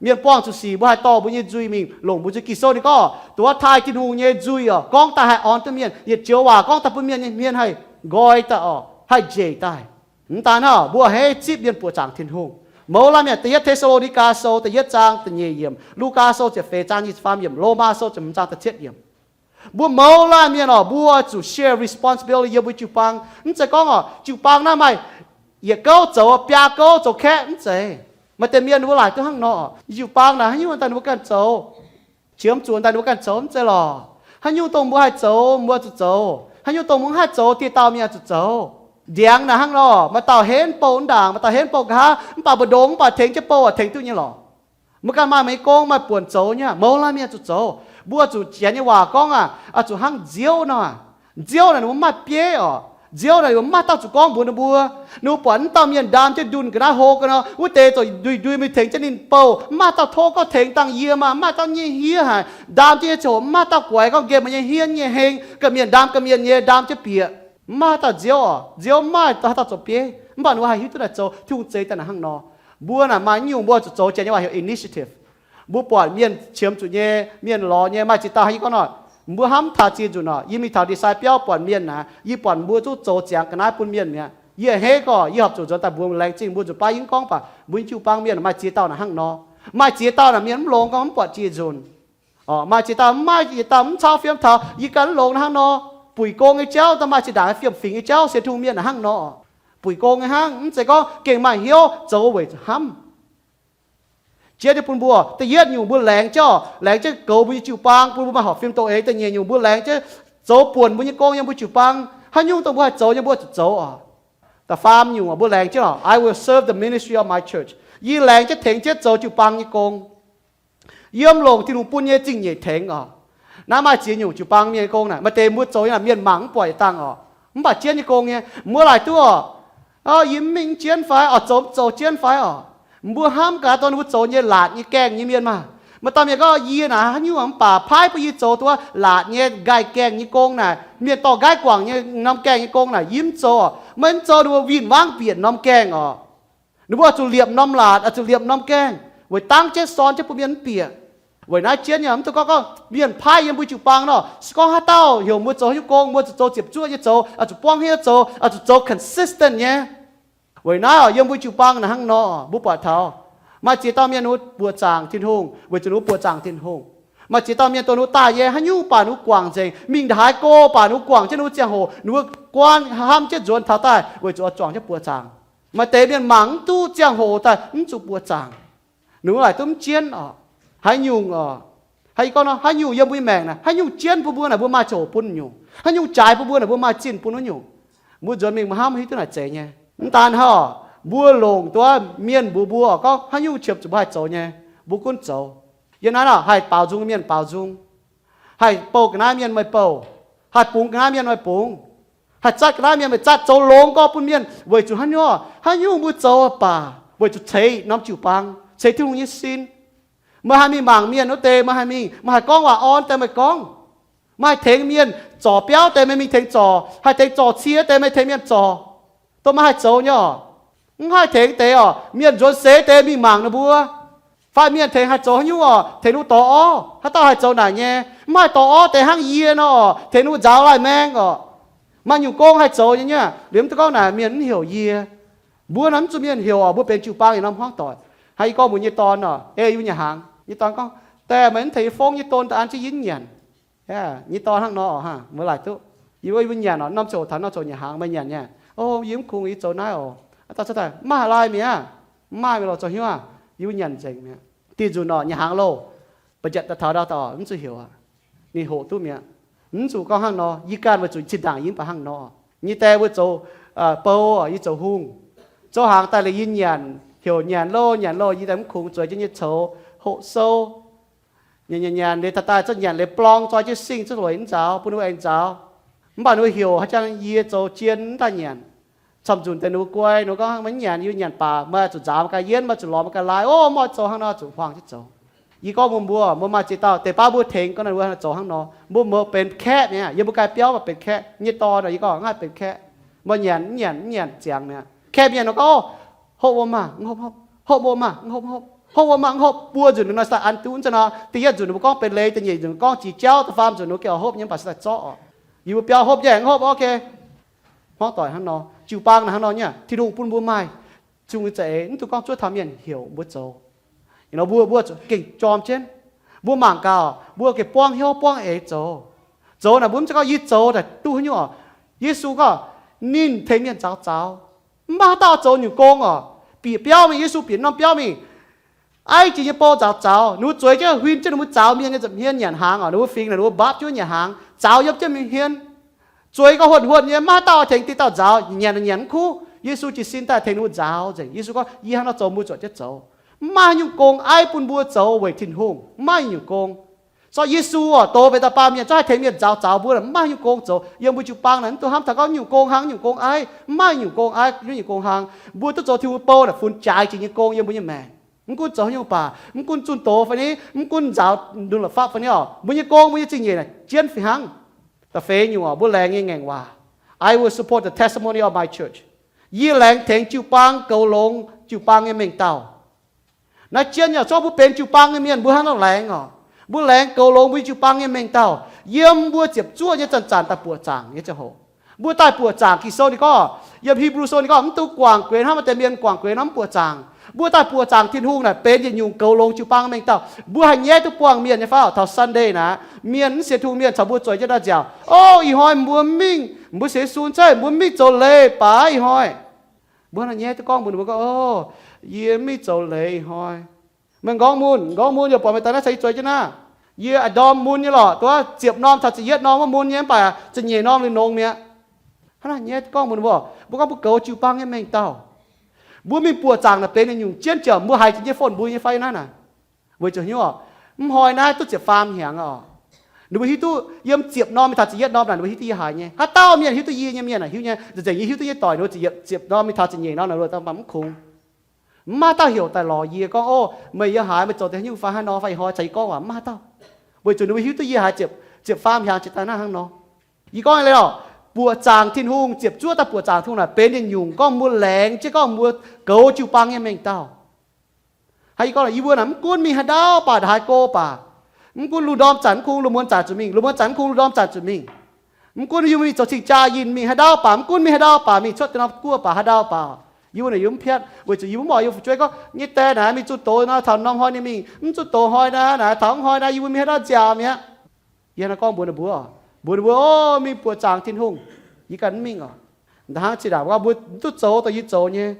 Mienh buangh zuqc sic, mbuo haih dorh mbuo nyei nzuih mingh longc mbuo nzuih. Ging-Sou ninh gorngv, duqv taaih Tin-Hungh nyei nzuih oc, gorngv daaih haih orn duqv mienh. Yietc joux waac gorngv daaih bun mienh, mienh haih nqoi daaih oc, haih njiec daaih. Mv daan hnangv, mbuo a'hneiv zipv mienh buoqc zaangc Tin-Hungh. Mouz laanh mienh, da'yietv Te^saa^lo^ni^gaa Sou da'yietv zaang da'nyeic yiemc, Lugaa Sou ziepc feix zaang nyic ziepc faam yiemc, Lomaa Sou ziepc hmz zaang da'cietv yiemc. Mbuo mouz laanh mienh oc, mbuo zuqc share responsibility yiem mbuo jiu-baang. Mv zeiz gorngv oc, jiu-baang naaiv maaih yietc gouv zoux, biaa gouv zoux kaeqv, mv zeiz. Maaih deix mienh mbuo laaic duqv hnangv nor, jiu-baang naaic haaix nyungc daaih ninh mbuo ganh zoux, qiemx zuqc daaih ninh mbuo ganh zoux, mv zeiz lorqc. Haaix nyungc dongh mbuo haih zoux, mbuo zuqc zoux. Haaix nyungc dongh mbuo mv haih zoux, dieh dauh mienh zuqc zoux. Ndiangx naaic hnangv nor, maaih dauh henv bouh ndaangc, maaih dauh henv bouh nqa'haav, mv baac mbu'ndongx mv baac tengx jienv bouh, tengx duqv nyei lorqc. Mbuo ganh maaih mbuo nyei gong, maaih buonc zoux nyei, mouz laanh mienh zuqc zoux. Mbuo zuqc janx nyei waac gorngv aqv, zuqc hnangv nziouv nor. Nziouv naaic ninh mbuo mv maaih bieiv oc. Nziouv naaic ninh mbuo mv maaih dauh zuqc gorngv mbuox ninh mbuo. Ninh mbuo buatc mv dauh mienh ndaam jienv ndunh ga'naaiv hlo ga'naaiv, wuov deix zuqc nduih nduih mingh tengx jienv ninh bouh. Mv maaih dauh tov gorngv tengx dangh yie maah, mv maaih dauh nyei hniev haic. Ndaam jienv nyei ziangh hoc mv maaih dauh guaix gorngv nqemh meih nyei hniev nyei heng, ga'mienh ndaam ga'mienh nyei, ndaam jienv bieqc. Mv maaih dauh nziouv oc. Nziouv mv maaih dauh, dauh zoux bieiv, mv baac ninh mbuo haih hiuv duqv naaic zoux, Tin-Hungh zeix daaih naaic hnangv nor. Mbuo naaic maaih nyungc mbuo zuqc zoux, janx nyei waac heuc initiative. Mbuo buatc mienh qiemx zuqc nyei, mienh lorz nyei, maaih ziex dauh haaix nyungc gorngv nor, mbuo hnamv taux ziex nzunc oc, yie mingh taux ndie-sai biauv buatc mienh naaic, yie buatc mbuo zungv zoux ziangx ga'naaiv bun mienh mi'aqv. Yie a'hneiv gorngv yie horpc zuqc nzuonx daaih mbuox laengz zingh mbuo nzuqc baav yie mv gorngv baac mbuo nyei jiu-baang mienh maaih ziex dauh naaic hnangv nor. Maaih ziex dauh naaic mienh mv longx gorngv mv buatc ziex nzunc. Maaih ziex dauh mv maaih, ziex dauh mv cau fiem taux yie ganh mv longx naaic hnangv nor. Buic gong nyei jauv, daaih maaih zinh ndaangc fiem-fingx nyei jauv, sienx Tin-Hungh mienh naaic hnangv nor. Buic gong nyei hnangv, mv zeiz gorngv gengh maaih hnyouv zoux weic hnamv. Jiex ninh bun mbuo, da'yietv nyungc mbuo laengz jienv, laengz jienv goux mbuo nyei jiu-baang, bun mbuo maaih horpc fim dongh eix. Da'nyeic nyungc mbuo laengz jienv zoux buonc mbuo nyei gong yiem mbuo jiu-baang. Haaix nyungc dongh mbuo haih zoux nyei mbuo zuqc zoux oc. Da'faam nyungc mbuo laengz jienv oc, I will serve the ministry of my church. Yie laengz jienv tengx jienv zoux jiu-baang nyei gong. Yiem longc Tin-Hungh bun nyei zingh nyeic tengx oc. Naaiv maaih ziex nyungc jiu-baang mienh nyei gong naaic, maaih deix mbuo zoux nyei naaic mienh mangc mv buatc yietc dangh oc, mv baac jienv nyei gong nyei, mbuo laaic duqv oc. Yie mv mingh jienv fai oc, zoux mv zoux jienv fai oc. Mbuo hnamv gaax dongh ninh mbuo zoux nyei laatc nyei gaengh nyei mienh maah. Maaih dauh mienh gorngv, yie naaic haaix nyungc mv baac paaiv bun yie zoux duqv laatc nyei nqaih gaengh nyei gong naaic, mienh dorh nqaiv guangc nyei norm gaengh nyei gong naaic, yie mv zoux oc. Meih mv zoux ninh mbuo win-wangv bieqc norm gaengh oc. Ninh mbuo oix zuqc liepc norm laatc, oix zuqc liepc norm gaengh, weic dangv jienv sorn jienv bun mienh mv bieqc. Weic naaiv jienv nyei mv dungx gorngv, gorngv mienh paaiv yiem mbuo jiu-baang nor, se gorngv haaix dauh heuc mbuo zoux haaix nyungc gong, mbuo zuqc zoux ziepc zuoqv nyei zoux, oix zuqc buangv hnyouv zoux, oix zuqc zoux consistent nyei. Weic naaiv oc, yiem mbuo jiu-baang naaic hnangv nor, mbuo buatc taux maaih ziex dauh mienh ninh mbuo buoqc zaangc Tin-Hungh weic zuqc ninh mbuo buoqc zaangc Tin-Hungh. Maaih ziex dauh mienh dongh ninh mbuo daaih nyei haaix nyungc baac ninh mbuo guangc nzengc, mingh ndaaix go baac ninh mbuo guangc jienv ninh mbuo ziangh hoc, ninh mbuo guaan hnamv jienv nzuonx taux daaih weic zuqc oix juangc jienv buoqc zaangc. Maaih deix mienh mangc mv duqv ziangh hoc daaih mv zuqc buoqc zaangc. Ninh mbuo laaic duqv mv jienv oc. Haaix nyungc oc, haaix, yie gorngv nor, haaix nyungc yiem mbuo nyei maengc naaic, haaix nyungc jienv bun mbuo naaic, mbuo maaih ziangh hoc bun nyungc. Haaix nyungc jaaix bun mbuo naaic, mbuo maaih zinh bun wuov nyungc. Mbuo nzuonx mingh mbuo hnamv hiuv duqv naaic zeiz nyei. Mv daan hnangv, mbuo longc duqv mienh mbuox mbuo oc, gorngv haaix nyungc qiemx zuqc mbuo haih zoux nyei, mbuo gunv zoux. Yiem naaiv nor haih baaux nzung mienh baaux nzung, haih bouh ga'naaiv mienh meih bouh, haih bungx ga'naaiv mienh meih bungx, haih zatv ga'naaiv mienh meih zatv, zoux longx gorx bun mienh weic zuqc haaix nyungc, haaix nyungc mbuo zoux baac weic zuqc ceix norm jiu-baang, ceix Tin-Hungh nyei sin. Meih haih mingh mangc mienh wuov deix, meih haih mingh, meih haih gorngv waac orn deix meih gorngv. Meih haih tengx mienh zorc biauv deix meih mingh tengx zorc, haih tengx zorc cie deix meih tengx mienh zorc. Dongh meih haih zoux nyei oc. Mv haih tengx deix oc, mienh nzuonx seix deix mingh mangc ninh mbuo, fai mienh tengx haih zoux haaix nyungc oc, tengx ninh mbuo dorh orv, haaix dauh haih zoux naaic nyei. Mv haih dorh orv deix hnangv yie nor oc, tengx ninh mbuo nzaaux laih maeng oc. Maaih nyungc gong haih zoux nyei nyei. Liuz mv duqv gorngv naaic mienh mv heuc yie. Mbuo naaic mv zuqc mienh heuc oc, mbuo benx jiu-baang yietc norm hmuangv doic. Hnangv yie gorngv mbuox nyei dorn oc, ei yie mbuo nyanc hnaangx, nyei dorn gorngv, Dad, meih mv tengx yie fongv nyei don da'an jienv yie mv nyanc. Yie nyei dorn hnangv nor oc, mbuo laaic duqv. Yie mbuo, yie mbuo nyanc oc, norm ziangh hoc taux norm ziangh hoc nyanc hnaangx, meih nyanc nyei. O, yie mv kungx, yie zoux naaiv oc. Dauh cuotv daaih, Mv maaih laaih mi'aqv. Mv maaih, meih lorz zoux hnyouv aqv. Yie mbuo nyanc nzengc mi'aqv. Dih nzunc oc, nyanc hnaangx loh, ba'njietv daaih taux ndau dorh mv zuqc heuc aqv. Ninh hoqc duqv mi'aqv. Mv zuqc gorngv hnangv nor, yie ganh weic zuqc zinh ndaangc yie mv baac hnangv nor. Nyei die mbuo zoux bou, yie zoux hungh. Zoux hnaangx daaih liuz yie nyanc, heuc nyanc loh, nyanc loh, yie daaih mv kungx zueiz jienv nyei coux, hoqc sou. Nyanc nyanc nyanc liuz taux daaih zorqv nyanc liuz blong zoi jienv singh zuqc lueic mv nzaaux, bun ninh mbuo aengx nzaaux. Mv baac ninh mbuo heuc haaix jangx yie zoux jien mv daaih nyanc. Camv nzunc deix ninh mbuo guai, ninh mbuo gorngv, Meih mv nyanc, yie nyanc baac meih zuqc nzaaux meih ganh yienv, meih zuqc lorz meih ganh laai. O, mv oix zoux hnangv nor, zuqc hmuangx jienv zoux. Yie gorngv mbuox mbuo, mbuo maaih ziex dauh deix baav mbuo tengx gorngv ninh mbuo zoux hnangv nor, mbuo mouz benx kaeqv mi'aqv. Yiem mbuo ganh biauv mv benx kaeqv. Nyei dorn, yie gorngv, Mv haih benx kaeqv. Mbuo nyanc mv nyanc mv nyanc ziangx mi'aqv. Kaeqv mienh nor gorngv, O, hopv wuom maah, mv hopv, hopv, hopv wuom maah, mv hopv, hopv, hopv wuom maah, mv hopv. Buo nzunc ninh nor se daaih an duqv, mv zeiz nor. Da'yietv nzunc ninh mbuo gorngv benx leiz, da'nyeic nzunc gorngv jiex jauv, da'faam nzunc ninh mbuo gengh horpc nyei, mv baac se daaih zorqv oc. Yie mbuo biauv hopv nyei, mv hopv, ok. Hmuangv doic hnangv nor, jiu-baang naaic hnangv nor nyei. Tin-Hungh bun mbuo maaih zungh za'eix, mv dungx gorngv zuov taux mienh heuc mbuo zoux. Nor mbuo, mbuo zuqc gengh jorm jienv. Mbuo mangc gaax, mbuo gengh buangv hnyouv buangv eix zoux. Zoux naaic mbuo mv zeiz gorngv yie zoux daaih duqv haaix nyungc oc. Yesu gorngv ninh tengx mienh nzaaux zaux. Mv maaih haaix dauh zoux nyungc gong oc. Bieqc biauv mingh, Yesu bieqc norm biauv mingh, aiv jiex nyei bou nzaaux zaux. Ninh mbuo zueiz jienv huin jienv ninh mbuo zaux mienh nyei nza'hmien nyanc hnaangx oc. Ninh mbuo fingx naaic ninh mbuo mbapv jienv nyanc hnaangx, zaux yiem jienv mingh hmien. Zueiz gauh huonh huonh nyei, maiv haaix dauh tengx diqc dauh nzaaux, nyanc nyanc mv kuv. Yesu jiez sin daaih tengx ninh mbuo nzaaux nzengc. Yesu gorngv, Yie hnangv nor zoux, mbuo zuotc jienv zoux. Mv maaih haaix nyungc gong aiv bun mbuo zoux weic Tin-Hungh. Mv maaih haaix nyungc gong. Zorqv Yesu oc, doz benx dauh baamh mienh, zungv haih tengx mienh nzaaux zaux mbuo, mv maaih haaix nyungc gong zoux. Yiem mbuo jiu-baang naaic mv dungx hnamv taux gorngv nyungc gong hlang, nyungc gong aiv. Mv maaih nyungc gong aiv, nyungc gong hlang. Mbuo duqv zoux Tin-Hungh bou naaic funx jaaix jiex nyei gong yiem mbuo nyei maengc. Mv gunv zoux haaix nyungc baac, mv gunv zunh doz fai ni, mv gunv nzaaux ndun la'fapv fai ni oc, mbuo nyei gong, mbuo nyei zingh nyeic naaic jienv fih hnangv. Da'feix nyungc oc, mbuo laengz nyei ngaengc waac. I will support the testimony of my church. Yie laengz tengx jiu-baang goux longx jiu-baang nyei mengh dauh. Naaiv jienv nyei oc, zorqv mbuo benx jiu-baang nyei mienh mbuo hnangv nor laengz oc. Mbuo laengz goux longx mbuo nyei jiu-baang nyei mengh dauh yiem mbuo ziepc zuoqv nyei zanc-zanc daaih buoqc zaangc nyei ziangh hoc. Mbuo daaih buoqc zaangc, Ging-Sou ninh gorngv, yiem Hipv^lu Sou ninh gorngv, mv dungx guangc guenx hnangv maaih deix mienh guangc guenx nor mv buoqc zaangc. Mbuo daaih buoqc zaangc Tin-Hungh naaic benx yietc nyungc goux longx jiu-baang mengh dauh. Mbuo haih nyaiv duqv buangh mienh nyei fai oc? Taux Sunday naaiv, mienh mv sienx Tin-Hungh mienh caux mbuo zueiz jienv daaih nziaauc, O, ih hnoi mbuo mingh, mbuo sienx Yesu cenv mbuo mingh zoux leiz baac ih hnoi. Mbuo hnangv nyaiv duqv gorngv mbuox ninh mbuo gorngv, O, yie mv mingh zoux leiz ih hnoi. Meih m'nqorngv mun, m'nqorngv mun yaac buatc meih daaih naaiv caux yie zueiz jienv naaiv. Yie a'ndorm mun nyei lorqc, duqv ziepc norm caux ziepc yietv norm wuov mun nyei, mv baac ziepc nyeic norm liuz nongx mi'aqv. Hnangv naaiv nyaiv gorngv mbuox ninh mbuo, mbuo gorngv mbuo goux jiu-baang nyei mengh dauh. Mbuo mingh buoqc zaangc naaic benx nyungc-nyungc jienv ziouc mbuo haiz jiex nyei fon mbuo nyei fai naaiv naaic. Weic zuqc hnyouv oc, mv hnoi naaiv duqv ziepc faam hnyangx oc. Ninh mbuo hiuv duqv yiem ziepc norm mingh taux ziepc yietv norm naaic, ninh mbuo hiuv duqv yie haiz nyei. Haaix dauh mienh hiuv duqv yie nyei mienh aah, hiuv nyei, nzengc yie hiuv duqv nyei doic ninh mbuo ziepc norm mingh taux ziepc nyeic norm naaic, mv kungx mv maaih dauh heuc daaih lorz yie gorngv, Ov, meih yie haiz meih zoux deix haaix nyungc fai haaix nor fai ih hnoi caux yie gorngv waac, mv maaih dauh. Weic zuqc ninh mbuo hiuv duqv yie haiz ziepc faam hnyangx jiex daaih naaiv hnangv nor. Yie gorngv nyei leiz oc, buoqc zaangc Tin-Hungh, ziepc zuoqv daaih buoqc zaangc Tin-Hungh naaic benx nyungc-nyungc gorngv mbuo laengz jienv gorngv mbuo goux jiu-baang nyei mengh dauh. Hnangv yie gorngv, yie mbuo naaic mv gunv mingh haaix ndau baac, ndongc haaix go baac, mv gunv lungh ndorm zanc mv kungx lungh muonz zanc zuqc mingh, lungh muonz zanc mv kungx lungh ndorm zanc zuqc mingh. Mv gunv yie mbuo mingh zoux cing-jaa yinh mingh haaix ndau baac, mv gunv mingh haaix ndau baac, mingh cuotv deix norm guoqv baac haaix ndau baac, yie mbuo naaic yie mv piatv, weic zuqc yie mv oix yie fu'jueiv gorngv nyei die naaic mingh zunh doz nor taux norm hnoi ninh mingh, mv zunh doz hnoi naaic, naaic taux mv hnoi naaic yie mbuo mingh haaix ndau nziaauc mi'aqv. Yie hnangv naaiv gorngv mbuox ninh mbuo, mbuox ninh mbuo, Ov, mingh buoqc zaangc Tin-Hungh, yie ganh mv mingh oc. Ndongc hnangv zinh ndaangc gorngv mbuo duqv zoux dongh yie zoux nyei,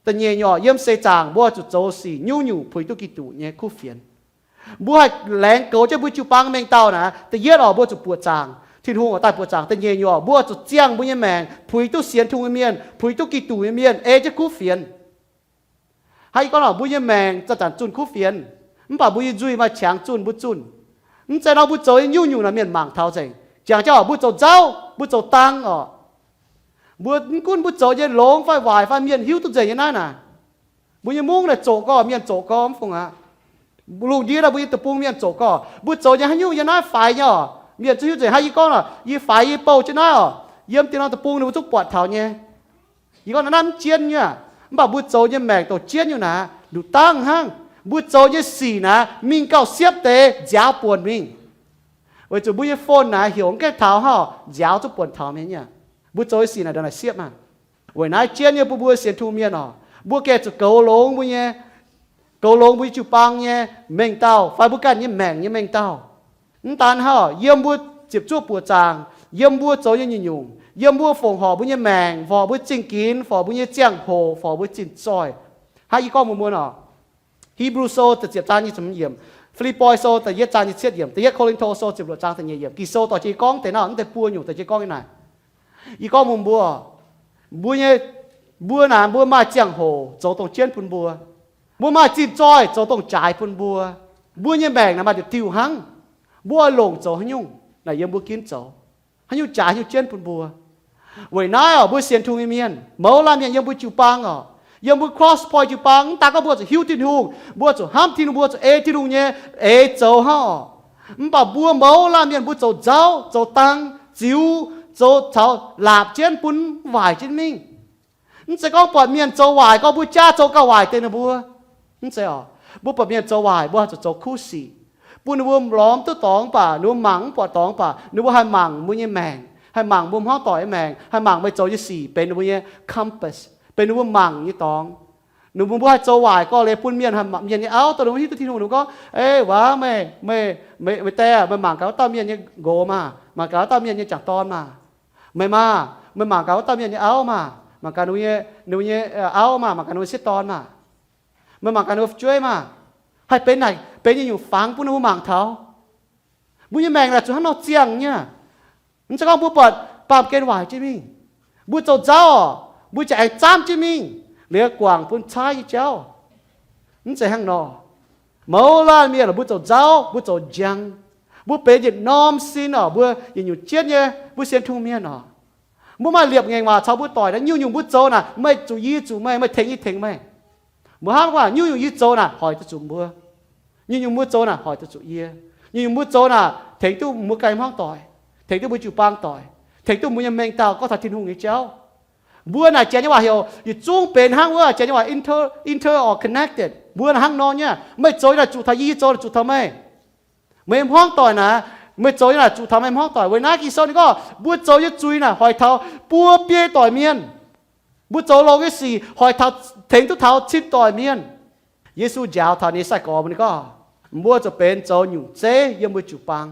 da'nyeic nyungc oc, yiem seix zaangc mbuo zuqc zoux sic nyungc-nyungc puix duqv Giduc nyei kuv fienx. Mbuo haih laengz goux jienv mbuo jiu-baang mengh dauh naaic, da'yietv oc, mbuo zuqc buoqc zaangc Tin-Hungh oc, daaih buoqc zaangc. Da'nyeic nyungc oc, mbuo zuqc ziangh mbuo nyei maengc puix duqv sienx Tin-Hungh nyei mienh, puix duqv Giduc nyei mienh, ei jienv kuv fienx. Hnangv yie gorngv oc, mbuo nyei maengc zanc-zanc zunh kuv fienx, mv baac mbuo nyei nzuih maaih qangx zunh mbuo zunh. Mv zeiz nor mbuo zoux nyei nyungc-nyungc naaic mienh mangc taux nzengc. Jangx jauv oc, mbuo zoux nzauv, mbuo zoux dang oc, mbuo mv gunv mbuo zoux nyei longx fai waaic fai mienh hiuv duqv nzengc nyei naaiv naaic. Mbuo nyei mungv naaic zoqc gorx, mienh zoqc gorx mv fungc aqv. Lungh ndiev naaic mbuo nyei deic-bung mienh zoqc gorx. Mbuo zoux nyei haaix nyungc yiem naaiv faix nyei oc, mienh zungv hiuv nzengc. Hnangv yie gorngv oc, yie faix yie bouh jienv naaiv oc, yiem diex norm deic-bung ninh mbuo zungv buatc taux nyei. Yie gorngv naaiv mv jienv nyei, mv baac mbuo zoux nyei maengc dongh jienv nyungc naaic, nduqc dangv hnangv. Mbuo zoux nyei sic naaic mingh gauh siepv deix nziaaux buonc mingh. Weic zuqc mbuo nyei fon naaic heuc mv gaengh taux hnangv oc, nziaaux zungv buonc taux mienh nyei. Mbuo zoux nyei sic naaic ndongc naaic siepv maah. Weic naaiv jienv nyei bun mbuo sienx Tin-Hungh mienh oc, mbuo gengh zuqc goux longx mbuo nyei, goux longx mbuo nyei jiu-baang nyei mengh dauh fai mbuo ganh nyei maengc nyei mengh dauh. Mv daan hnangv oc, yiem mbuo ziepc zuoqv buoqc zaangc, yiem mbuo zoux nyei nyungc-nyungc, yiem mbuo fongc horc mbuo nyei maengc, fongc horc mbuo zingh ginx, fongc horc mbuo nyei ziangh hoc, fongc horc mbuo zinh zoih. Hnangv yie gorngv mbuox mbuo oc, Hipv^lu Sou da'ziepc zaang nyic ziepc hmz yiemc, Fi^lipv^poi Sou da'yietv zaang nyic ziepc yiemc, da'yietv Ko^lin^to Sou ziepc luoqc zaang da'nyeic yiemc, Ging-Sou dorh jienv gorngv deix naaiv, mv deix buo nyungc dorh jienv gorngv nyei naaic. Yie gorngv mbuox mbuo, mbuo naaic mbuo maaih ziangh hoc zoux dongh jienv bun mbuo. Mbuo maaih zinh zoih zoux dongh jaaix bun mbuo. Mbuo nyei maengc naaic maaih diuh diuh hnangv. Mbuo oix longc zoux haaix nyungc naaic yiem mbuo ginv zoux. Haaix nyungc jaaix, haaix nyungc jienv bun mbuo. Weic naaiv oc, mbuo sienx Tin-Hungh nyei mienh, mouz laanh mienh yiem mbuo jiu-baang oc, yiem mbuo Cross Point jiu-baang, mv daan gorngv mbuo zuqc hiuv Tin-Hungh, mbuo zuqc hnamv Tin-Hungh, mbuo zuqc ei Tin-Hungh nyei eix zoux hnangv oc. Mv baac mbuo mouz laanh mienh mbuo zoux nzauv, zoux dang, ziux, zoux caux laapc jienv bun waaic jienv mingh. Mv zeiz gorngv buatc mienh zoux waaic gorngv mbuo jaav zoux gauh waaic deix ninh mbuo. Mv zeiz oc. Mbuo buatc mienh zoux waaic, mbuo haih zuqc zoux kuv sic, bun ninh mbuo lorz duqv dorngx baac, ninh mbuo mangc mv buatc dorngx baac, ninh mbuo haih mangc mbuo nyei maengc, haih mangc mbuo hmuangv doic nyei maengc, haih mangc meih zoux nyei sic benx ninh mbuo nyei compass, benx ninh mbuo mangc nyei dorngx. Ninh mbuo, mbuo haih zoux waaic gorx-youz bun mienh, mienh nyei auv, dongh ninh mbuo hiuv duqv Tin-Hungh, ninh mbuo gorngv, Ei, waac, meih, meih, meih die, meih mangc gaax wuov dauh mienh nyei nqox maah, mangc gaax wuov dauh mienh nyei jangc dorn maah. Meih maah, meih mangc gaax wuov dauh mienh nyei auv maah, mangc gaax ninh mbuo nyei, ninh mbuo nyei auv maah, mangc gaax ninh mbuo sieqv dorn maah. Meih mangc gaax ninh mbuo fu'jueiv maah. Haih benx naaic, benx nyei nyungc fangx bun ninh mbuo mangc taux. Mbuo nyei maengc naaic zuqc hnangv nor ziangh nyei. Mv zeiz gorngv mbuo buatc baamh gen waaic jienv mingh, mbuo zoux nzauv oc, mbuo jaax aengx zaamv jienv mingh, liuz guangc bun caaiv nyei jauv. Mv zeiz hnangv nor. Mouz laanh mienh, mbuo zoux nzauv, mbuo zoux njang, mbuo benx yietc norm sin oc, mbuo yietc nyungc jienv nyei, mbuo sienx Tin-Hungh mienh oc. Mbuo maaih liepc ngaengc waac caux mbuo doic naaic, nyungc-nyungc mbuo zoux naaic, meih zuqc yie zuqc meih, meih tengx yie tengx meih. Mbuo hnamv gorngv nyungc-nyungc yie zoux naaic hoic duqv zuqc mbuo. Nyungc-nyungc mbuo zoux naaic hoic duqv zuqc yie. Nyungc-nyungc mbuo zoux naaic tengx duqv mbuo ganh hmuangv doic, tengx duqv mbuo jiu-baang doic, tengx duqv mbuo nyei mengh dauh gorngv taux Tin-Hungh nyei jauv. Mbuo naaic janx nyei waac heuc yietc zungv benx hnangv wuov, janx nyei waac inter, inter or connected. Mbuo naaic hnangv nor nyei. Meih zoux naaic zuqc taux yie, yie zoux naaic zuqc taux meih. Meih hmuangv doic naaic, meih zoux nyei naaic zuqc taux meih hmuangv doic. Weic naaiv Ging-Sou ninh gorngv mbuo zoux nyei zuiz naaic hoic taux buo biei doic mienh. Mbuo zoux longx nyei sic hoic taux, tengx duqv taux cin doic mienh. Yesu njaaux taux ninh nyei sai-gorx mbuo, ninh gorngv, mbuo zuqc benx zoux nyungc zeiv yiem mbuo jiu-baang.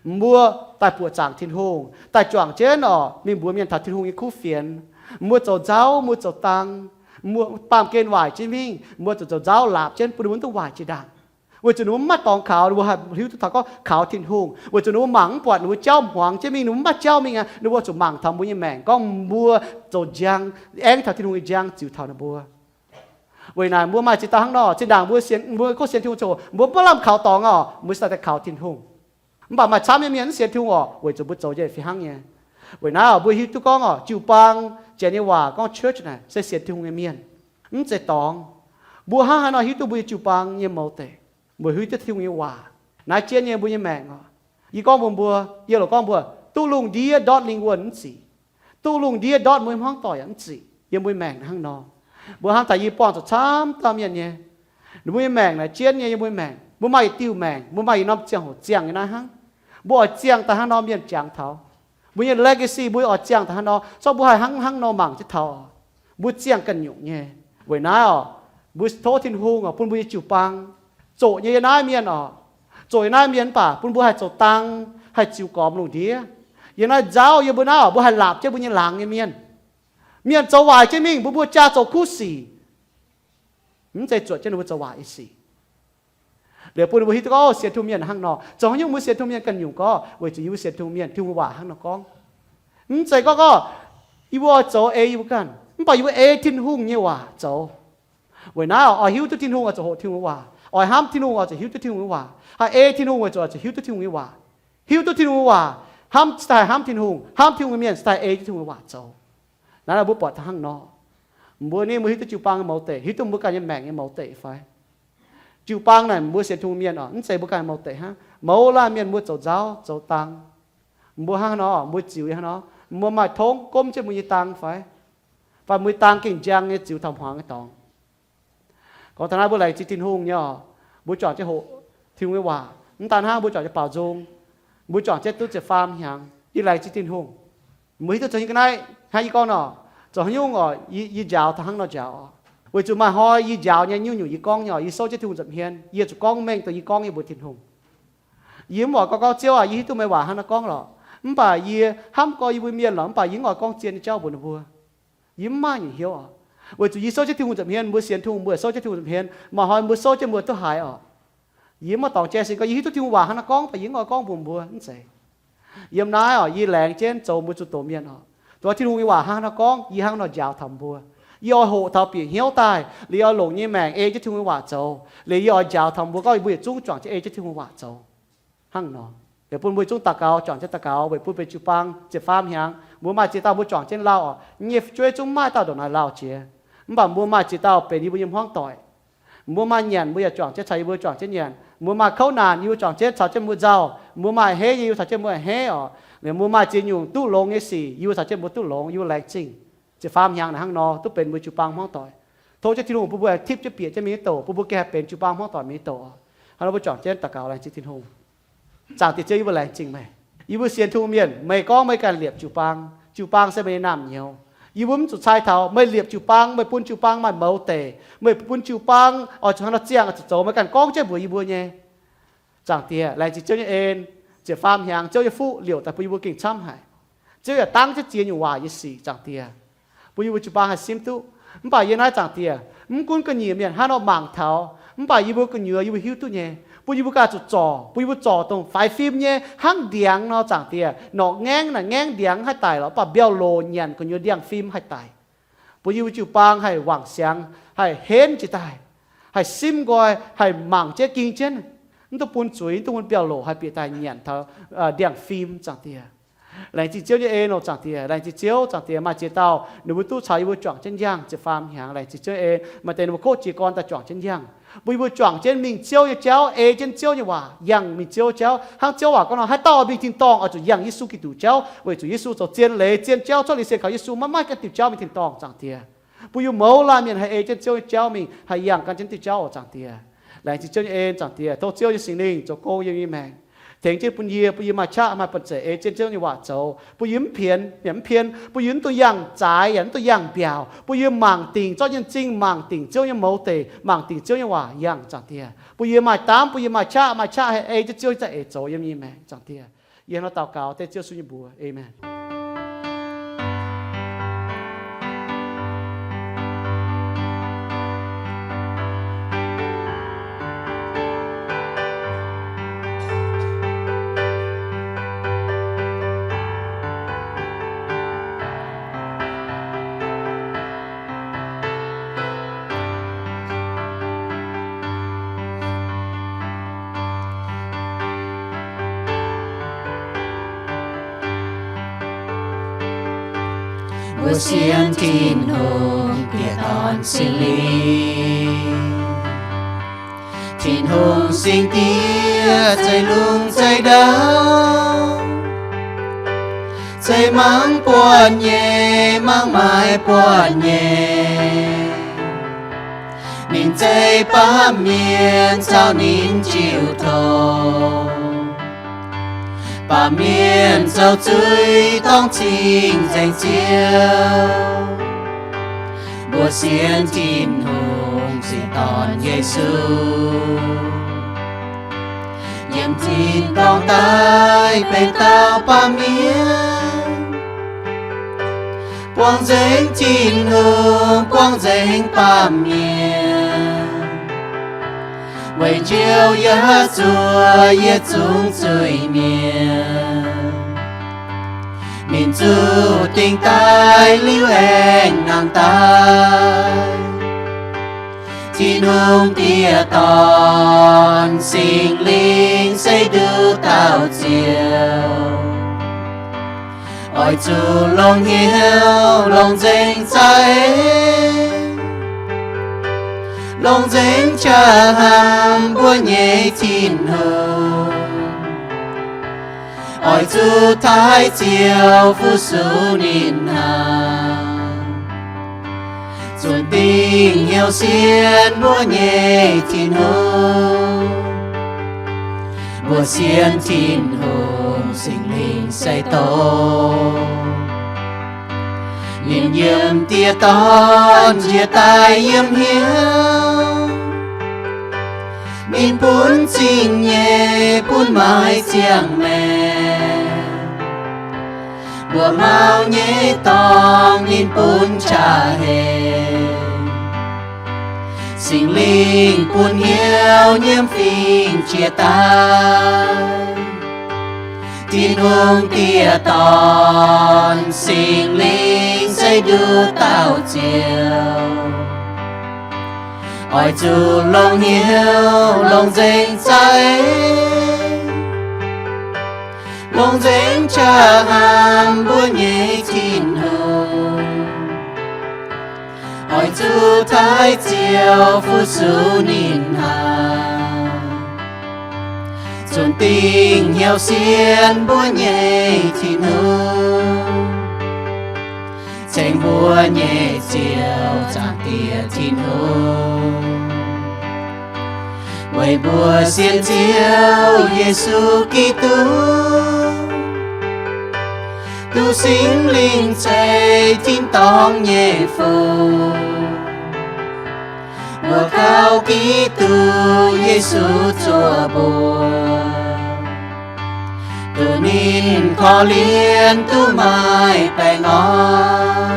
Mbuo daaih buoqc zaangc Tin-Hungh, daaih juangc jienv oc, mingh mbuox mienh taux Tin-Hungh nyei kuv fienx. Mbuo zoux nzauv, mbuo zoux dang, mbuo baamh gen waaic jienv mingh, mbuo zuqc zoux nzauv laapc jienv bun ninh mbuo duqv waaic jiex ndaangc. Weic zuqc ninh mbuo mv maaih dorngx kaux, ninh mbuo haih hiuv duqv taux gorngv kaux Tin-Hungh. Weic zuqc ninh mbuo mangc mv buatc, ninh mbuo jauv hmuangx jienv mingh, ninh mbuo mv maaih jauv mingh aqv. Ninh mbuo zuqc mangc taux mbuo nyei maengc gorngv mbuo zoux njang, aengx taux Tin-Hungh nyei njang ziux taux ninh mbuo. Weic naaic mbuo maaih ziex dauh hnangv nor, zinh ndaangc mbuo sienx, mbuo gorngv sienx Tin-Hungh zoqc, mbuo maiv lamh kaux dorngx oc, mbuo daaih kaux Tin-Hungh. Mv baac maaih camv nyei mienh mv sienx Tin-Hungh oc, weic zuqc mbuo zoux njiec fih hnangv nyei. Weic naaiv oc, mbuo hiuv duqv gorngv oc, jiu-baang janx nyei waac gorngv church naaic se sienx Tin-Hungh nyei mienh, mv zeiz dorngx. Mbuo hnangv haaix nor hiuv duqv mbuo nyei jiu-baang nyei mouz deic? Mbuo hiuv duqv Tin-Hungh nyei waac. Naaiv jienv nyei mbuo nyei maengc oc. Yie gorngv mbuox mbuo, yie loc gorngv mbuo, duqv lungh ndiev ndortv lingh wuonh mv ziqc. Duqv lungh ndiev ndortv mbuo nyei hmuangv doic yaac mv ziqc. Yiem mbuo nyei maengc hnangv nor, mbuo hnamv daaih yie buangh zuqc camv dauh mienh nyei. Ninh mbuo nyei maengc naaic jienv nyei yiem mbuo nyei maengc. Mbuo maaih yietc diuh maengc, mbuo maaih yietc norm ziangh hoc ziangh nyei naaiv hnangv. Mbuo oix ziangh daaih hnangv nor mienh jangx taux. Mbuo nyei legacy mbuo oix ziangh daaih hnangv nor, zorqv mbuo haih hnangv hnangv nor mangc jienv taux oc. Mbuo ziangh ganh nyungc nyei. Weic naaiv oc, mbuo tov Tin-Hungh oc bun mbuo nyei jiu-baang zoqc nyei yiem naaiv mienh oc. Zoqc nyei naaiv mienh mv baac bun mbuo haih zoux dang, haih ziux gormx lungh ndiev. Yiem naaiv nzauv yiem mbuo naaiv oc, mbuo haih laapc jienv mbuo nyei laangz nyei mienh. Mienh zoux waaic jienv mingh, mbuo mbuo jaa zoux kuv sic. Mv zeiz zuotc jienv ninh mbuo zoux waaic nyei sic. Liuz bun ninh mbuo hiuv duqv gorngv, sienx Tin-Hungh mienh hnangv nor. Zoux haaix nyungc mbuo sienx Tin-Hungh mienh ganh nyungc gorngv? Weic zuqc yie mbuo sienx Tin-Hungh mienh, Tin-Hungh waac hnangv nor gorngv. Mv zeiz gorngv, gorngv yie mbuo oix zoux ei yie mbuo ganh, mv baac yie mbuo ei Tin-Hungh nyei waac zoux. Weic naaiv oix hiuv duqv Tin-Hungh oix zuqc hoqc Tin-Hungh nyei waac. Oix hnamv Tin-Hungh oix zuqc hiuv duqv Tin-Hungh nyei waac. Haih ei Tin-Hungh weic zuqc oix zuqc hiuv duqv Tin-Hungh nyei waac. Hiuv duqv Tin-Hungh nyei waac, hnamv se daaih hnamv Tin-Hungh, hnamv Tin-Hungh nyei mienh se daaih ei jienv Tin-Hungh nyei waac zoux. Naaiv mbuo buatc taux hnangv nor. Mbuo ni mbuo hiuv duqv jiu-baang nyei mouz deic, hiuv duqv mbuo ganh nyei maengc nyei mouz deic fai? Jiu-baang naaic mbuo sienx Tin-Hungh mienh oc, mv zeiz mbuo ganh mouz deic hnangv. Mouz laanh mienh mbuo zoux nzauv zoux dang. Mbuo hnangv nor, mbuo ziux hnangv nor, mbuo maaih tongv gomv jienv mbuo nyei dang fai? Fai mbuo nyei dang gengh njang nyei ziux taux hmuangx nyei dorngx. Gorngv taux naaiv mbuo laengz zingh Tin-Hungh nyei oc. Mbuo juangc jienv hoqc Tin-Hungh nyei waac. Mv daan hnangv, mbuo juangc jienv baaux nzung. Mbuo juangc jienv duqv ziepc faam hnyangx. Yie laengz zingh Tin-Hungh. Mbuo hiuv duqv zoux nyei ga'naaiv hnangv yie gorngv nor, zoux haaix nyungc oc, yie njaaux taux hnangv nor njaaux oc. Weic zuqc maaih hnoi yie njaaux nyei nyungc-nyungc yie gorngv nyei oc, yie souv jienv Tin-Hungh nza'hmien, yie zuqc gorngv mengh dongh yie gorngv nyei mbuox Tin-Hungh. Yie mv oix gorngv, gorngv, Ziouv aac, yie hiuv duqv meih waac hnangv naaiv gorngv lorqc, mv baac yie hnamv gorx yie mbuo mienh lorqc, mv baac yie mv oix gorngv zien nyei jauv mbuox ninh mbuo. Yie mv maaih nyungc hnyouv oc. Weic zuqc yie souv jienv Tin-Hungh nza'hmien, mbuo sienx Tin-Hungh, mbuo souv jienv Tin-Hungh nza'hmien, maaih hnoi mbuo souv jienv mbuo duqv haiz oc. Yie mv oix dorngx jai sin gorngv yie hiuv duqv Tin-Hungh waac hnangv naaiv gorngv, mv baac yie mv oix gorngv mbuox mbuo, mv zeiz. Yiem naaiv oc, yie laengz jienv zoux mbuo zuqc doz mienh oc. Dongh Tin-Hungh nyei waac hnangv naaiv gorngv, yie hnangv nor njaaux taux mbuo. Yie oix hoqc taux bieqc hnyouv daaih, liuz oix longc nyei maengc ei jienv Tin-Hungh nyei waac zoux, liuz yie oix njaaux taux mbuo gorngv mbuo yietc zungv juangc jienv ei jienv Tin-Hungh waac zoux. Hnangv nor, liuz bun mbuo yietc zungv daux gaux, juangc jienv daux gaux weic bun benx jiu-baang ziepc faam hnyangx. Mbuo maaih ziex dauh mbuo juangc jienv lauh oc, nyei fu'jueiv zungv maaih dauh ndongc naaiv lauh jiex. Mv baac mbuo maaih ziex dauh benx yie mbuo nyei hmuangv doic. Mbuo maaih nyanc, mbuo yaac juangc jienv caux yie mbuo juangc jienv nyanc. Mbuo maaih kouv naanc, yie mbuo juangc jienv caux jienv mbuo nzauh. Mbuo maaih a'hneiv nyei, yie mbuo caux jienv mbuo a'hneiv oc. Liuz mbuo maaih ziex nyungc duqv longx nyei sic, yie mbuo caux jienv mbuo duqv longx. Yie mbuo laengz zingh ziepc faam hnyangx naaic hnangv nor duqv benx mbuo jiu-baang hmuangv doic. Tov jienv Tin-Hungh bun mbuo haih tipv jienv bieqc jienv mingh nyei douc, bun mbuo gengh haih benx jiu-baang hmuangv doic mingh nyei douc oc. Hnangv nor mbuo juangc jienv daux gaux laengz zingh Tin-Hungh. Zaangc Diex Ziouv, yie mbuo laengz zingh meih. Yie mbuo sienx Tin-Hungh mienh, meih gorngv meih ganh liepc jiu-baang. Jiu-baang se meih nyei naamh nyouz. Yie mbuo mv zuqc cai taux meih liepc jiu-baang, meih bun jiu-baang maaih mouz deic, meih bun jiu-baang oix zuqc hnangv nor ziangh, oix zuqc zoux, meih ganh gorngv jienv mbuox yie mbuo nyei. Zaangc Diex, laengz zingh Ziouv nyei en, ziepc faam hnyangx Ziouv nyei fuqv liouc daaih bun yie mbuo gengh camv haic. Ziouv yaac dangv jienv ziex nyungc waac nyei sic, Zaangc Diex, bun yie mbuo jiu-baang haih simv duqv. Mv baac yie naaiv, Zaangc Diex, mv gunv ga'nyiec mienh hnangv nor mangc taux, mv baac yie mbuo gu'nyuoz yie mbuo hiuv duqv nyei, bun yie mbuo ganh zuqc zorc, bun yie mbuo zorc dongh faix fim nyei hnangv ndiangx nor, Zaangc Diex. Norqc ngaengv naaic ngaengv ndiangx haih daic lorqc, mv baac mbiauh loc nyanc gu'nyuoz ndiangx-fim haih daic. Bun yie mbuo jiu-baang haih wangc siangx, haih henv jiex daaih, haih simv nqoi, haih mangc jienv ging jienv, mv duqv bun zuiz, mv duqv bun mbiauh loc haih bieqc daaih nyanc taux ndiangx-fim, Zaangc Diex. Laengz zingh Ziouv nyei en oc, Zaangc Diex. Laengz zingh Ziouv, Zaangc Diex, maaih ziex dauh ninh mbuo duqv caux yie mbuo juangc jienv njang ziepc faam hnyangx. Laengz zingh Ziouv nyei en, maaih deix ninh mbuo kov jiez gorn daaih juangc jienv njang, bun yie mbuo juangc jienv mingh Ziouv nyei jauv, ei jienv Ziouv nyei waac, yangh mingh Ziouv jauv. Hnangv Ziouv waac gorngv nor, haaix dauh mingh tin-dorngh oix zuqc yangh Yesu Giduc jauv, weic zuqc Yesu zoux zien leiz, zien jauv, cuotv liuz sienx kaux Yesu maiv maaih ganh diuh jauv mingh tin-dorngh, Zaangc Diex. Bun yie mouz laanh mienh haih ei jienv Ziouv nyei jauv mingh, haih yangh gan jienv diuh jauv oc, Zaangc Diex. Laengz zingh Ziouv nyei en, Zaangc Diex. Tov Ziouv nyei Singx Lingh zoux gong yiem yie maengc, tengx jienv bun yie, bun yie maaih qaqv maaih banh zeic ei jienv Ziouv nyei waac zoux, bun yie mv pienx yaac mv pien, bun yie mv dungx yangh zaaix yaac mv dungx yangh mbiaauc, bun yie mangc dingc zorqv nyei m'zing, mangc dingc Ziouv nyei mouz deic, mangc dingc Ziouv nyei waac yangh, Zaangc Diex. Bun yie maaih daamv, bun yie maaih qaqv, maaih qaqv haih ei jienv Ziouv nyei za'eix zoux yiem yie maengc, Zaangc Diex. Yie hnangv nor daux gaux dengv Ziouv Yesu nyei mbuox. Aamen. Mbuo sienx Tin-Hungh, Diex, Dorn, Singx Lingh. Tin-Hungh Singx Diex, zeiz lungh zeiz ndau, zeiz mangc buatc nyei, mangc maaiz buatc nyei. Ninh zeiz baamh mienh caux ninh jiu tong. Baamh mienh zoux zuiz dorngc cing-nzengc Ziouv. Mbuo sienx Tin-Hungh Singx Dorn, Yesu, yiem tin-dorngh daaih benx dauh baamh mienh, buangh nzengc Tin-Hungh, buangv nzengc baamh mienh, weic njoux yaac zuov yietc zungv zuiz-mienh. Ninh zuqc dingc daaih liuz aengx nangh daaih. Tin-Hungh Diex, Dorn, Singx Lingh se nduqc dauh Ziouv. Oix zuqc longc hnyouv longc nzengc za'eix, longc nzengc qaqv hnamv mbuo nyei Tin-Hungh. Oix zuqc taaih Ziouv fu-sux ninh hnangv. Zunh dingc hnyouv sienx mbuo nyei Tin-Hungh. Mbuo sienx Tin-Hungh Singx Lingh se dongh ninh yiem Diex Dorn njiec daaih yiem hnyouv. Ninh bun zingh nyei, bun maaiz ziangh maengc. Mbuo mauv nyei dorngx ninh bun qaqv hec. Singx Lingh bun hnyouv nyiemv fingx jiex daaih. Tin-Hungh Diex, Dorn, Singx Lingh se nduqc dauh Ziouv. Oix zuqc longc hnyouv longc nzengc za'eix, longc nzengc qaqv hnamv mbuo nyei Tin-Hungh. Oix zuqc taaih Ziouv fu-sux ninh hnangv. Zunh dingc hnyouv sienx mbuo nyei Tin-Hungh, ceng mbuo nyei Ziouv, Zaangc Diex Tin-Hungh. Weic mbuo sienx Ziouv Yesu Giduc, duqv Singx Lingh ceix tin-dorngh nyei fungx, mbuo gauh Giduc Yesu zuoqc mbuo, duqv ninh korv-lienh duqv maaih baengh orn.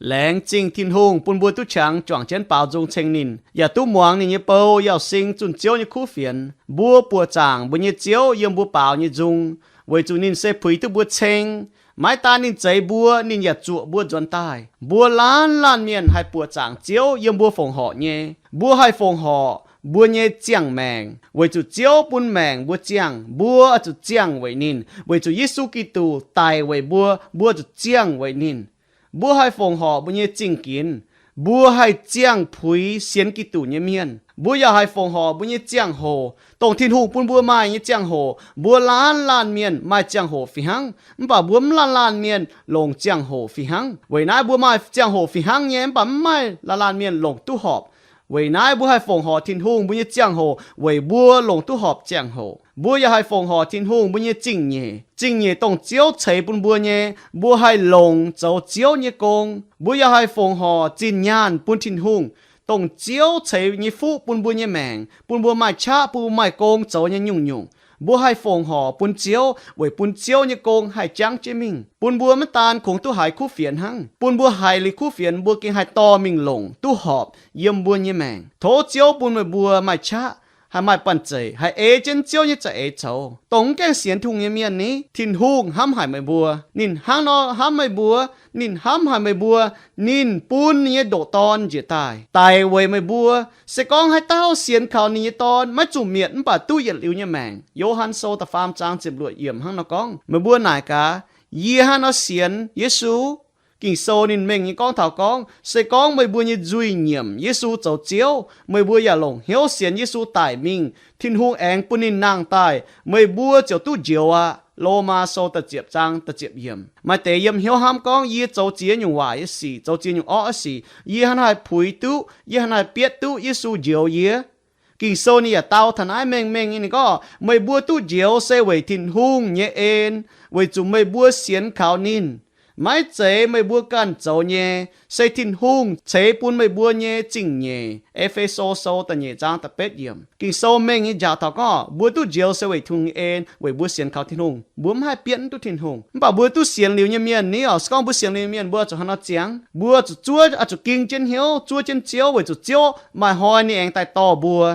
Laengz zingh Tin-Hungh bun mbuo duqv qangx juangc jienv baaux nzung ceng ninh, yaac duqv muangx ninh nyei bou, yauh sing zunh Ziouv nyei kuv fienx. Mbuo buoqc zaangc mbuo nyei Ziouv yiem mbuo baaux nyei nzung, weic zuqc ninh se puix duqv mbuo ceng. Maiv daan ninh zeix mbuo, ninh yaac zuoqc mbuo nzuonx daaih. Mbuo laanh laanh mienh haih buoqc zaangc Ziouv yiem mbuo fongc horc nyei. Mbuo haih fongc horc mbuo nyei ziangh maengc, weic zuqc Ziouv bun maengc mbuo ziangh, mbuo zuqc ziangh weic ninh. Weic zuqc Yesu Giduc daic weic mbuo, mbuo zuqc ziangh weic ninh. Mbuo haih fongc horc mbuo nyei zingh ginx. Mbuo haih ziangh puix sienx Giduc nyei mienh. Mbuo yaac haih fongc horc mbuo nyei ziangh hoc, dongh Tin-Hungh bun mbuo maaih nyei ziangh hoc. Mbuo laanh laanh mienh maaih ziangh hoc fih hnangv, mv baac mbuo mv laanh laanh mienh longc ziangh hoc fih hnangv. Weic naaiv mbuo maaih ziangh hoc fih hnangv nyei, mv baac mv maaih laanh laanh mienh longc duqv horpc. Weic naaiv mbuo haih fongc horc Tin-Hungh mbuo nyei ziangh hoc weic mbuo longc duqv horpc ziangh hoc. Mbuo yaac haih fongc horc Tin-Hungh mbuo nyei zingh nyeic. Zingh nyeic dongh Ziouv ceix bun mbuo nyei, mbuo haih longc zoux Ziouv nyei gong. Mbuo yaac haih fongc horc zinh nyaanh bun Tin-Hungh, dongh Ziouv ceix nyei fuqv bun mbuo nyei maengc, bun mbuo maaih qaqv, bun mbuo maaih gong zoux nyei nyungc-nyungc. Mbuo haih fongc horc bun Ziouv weic bun Ziouv nyei gong haih jangv jienv mingh, bun mbuo maiv daan kungx duqv haiz kuv fienx hnangv, bun mbuo haiz liuz kuv fienx mbuo gengh haih dorh mingh longc duqv horpc yiem mbuo nyei maengc. Tov Ziouv bun meih mbuo maaih qaqv, haih maaih banh zeic, haih ei jienv Ziouv nyei za'eix coux. Dongh mv gaengh sienx Tin-Hungh nyei mienh ni, Tin-Hungh hnamv haic meih mbuo. Ninh hnangv nor hnamv meih mbuo. Ninh hnamv haic meih mbuo. Ninh bun ninh nyei ndoqc Dorn njiec daaih, daic weic meih mbuo. Se gorngv haaix dauh sienx kaux ninh nyei Dorn, maiv zuqc mietc mv baac duqv yietc liuz nyei maengc. Yo^han Sou da'faam zaang ziepc luoqc yiemc hnangv nor gorngv. Meih mbuo naaic gaax, Yie hnangv nor sienx Yesu. Ging-Sou ninh mengh nyei gorngv taux gorngv, se gorngv meih mbuo nyei nzuih nyiemc Yesu zoux Ziouv, meih mbuo yaac longc hnyouv sienx Yesu daic mingh, Tin-Hungh aengx bun ninh nangh daaih, meih mbuo ziouc duqv njoux aqv. Lomaa Sou da'ziepc zaang da'ziepc yiemc. Maaih deix yiem hnyouv hnamv gorngv, yie zoux ziex nyungc waaic nyei sic, zoux ziex nyungc orqv nyei sic, yie hnangv naaiv haih puix duqv, yie hnangv naaiv haih bietv duqv Yesu njoux yie. Ging-Sou ninh yaac dau taux naaiv mengh mengh nyei, ninh gorngv, meih mbuo duqv njoux se weic Tin-Hungh nyei en, weic zuqc meih mbuo sienx kaux ninh. Maiv zeiz meih mbuo ganh zoux nyei, se Tin-Hungh ceix bun meih mbuo nyei zingh nyeic. E^fe^so Sou da'nyeic zaang da'betv yiemc. Ging-Sou mengh nyei njaaux taux gorngv, mbuo duqv njoux se weic Tin-Hungh nyei en, weic mbuo sienx kaux Tin-Hungh. Mbuo mv haih bietv duqv Tin-Hungh. Mv baac mbuo duqv sienx liuz nyei mienh ni oc, se gorngv mbuo sienx liuz nyei mienh, mbuo zuqc hnangv nor ziangx. Mbuo zuqc zuov, oix zuqc ging jienv hnyouv, zuov jienv Ziouv, weic zuqc Ziouv maaih hnoi ninh aengx daaih dorh mbuo.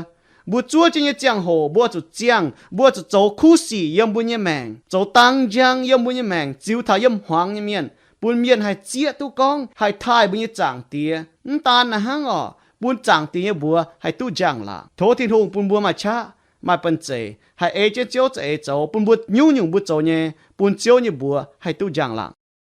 Mbuo zuov jienv nyei ziangh hoc mbuo zuqc ziangh, mbuo zuqc zoux kuv sic yiem mbuo nyei maengc, zoux dang njang yiem mbuo nyei maengc, ziux taux yiem hmuangx nyei mienh, bun mienh haih zieqv duqv gorngv haih taaih mbuo nyei Zaangc Diex. Mv daan naaiv hnangv oc, bun Zaangc Diex nyei mbuox haih duqv njang-laangc. Tov Tin-Hungh bun mbuo maaih qaqv, maaih banh zeic, haih ei jienv Ziouv za'eix zoux, bun mbuo nyungc-nyungc mbuo zoux nyei, bun Ziouv nyei mbuox haih duqv njang-laangc.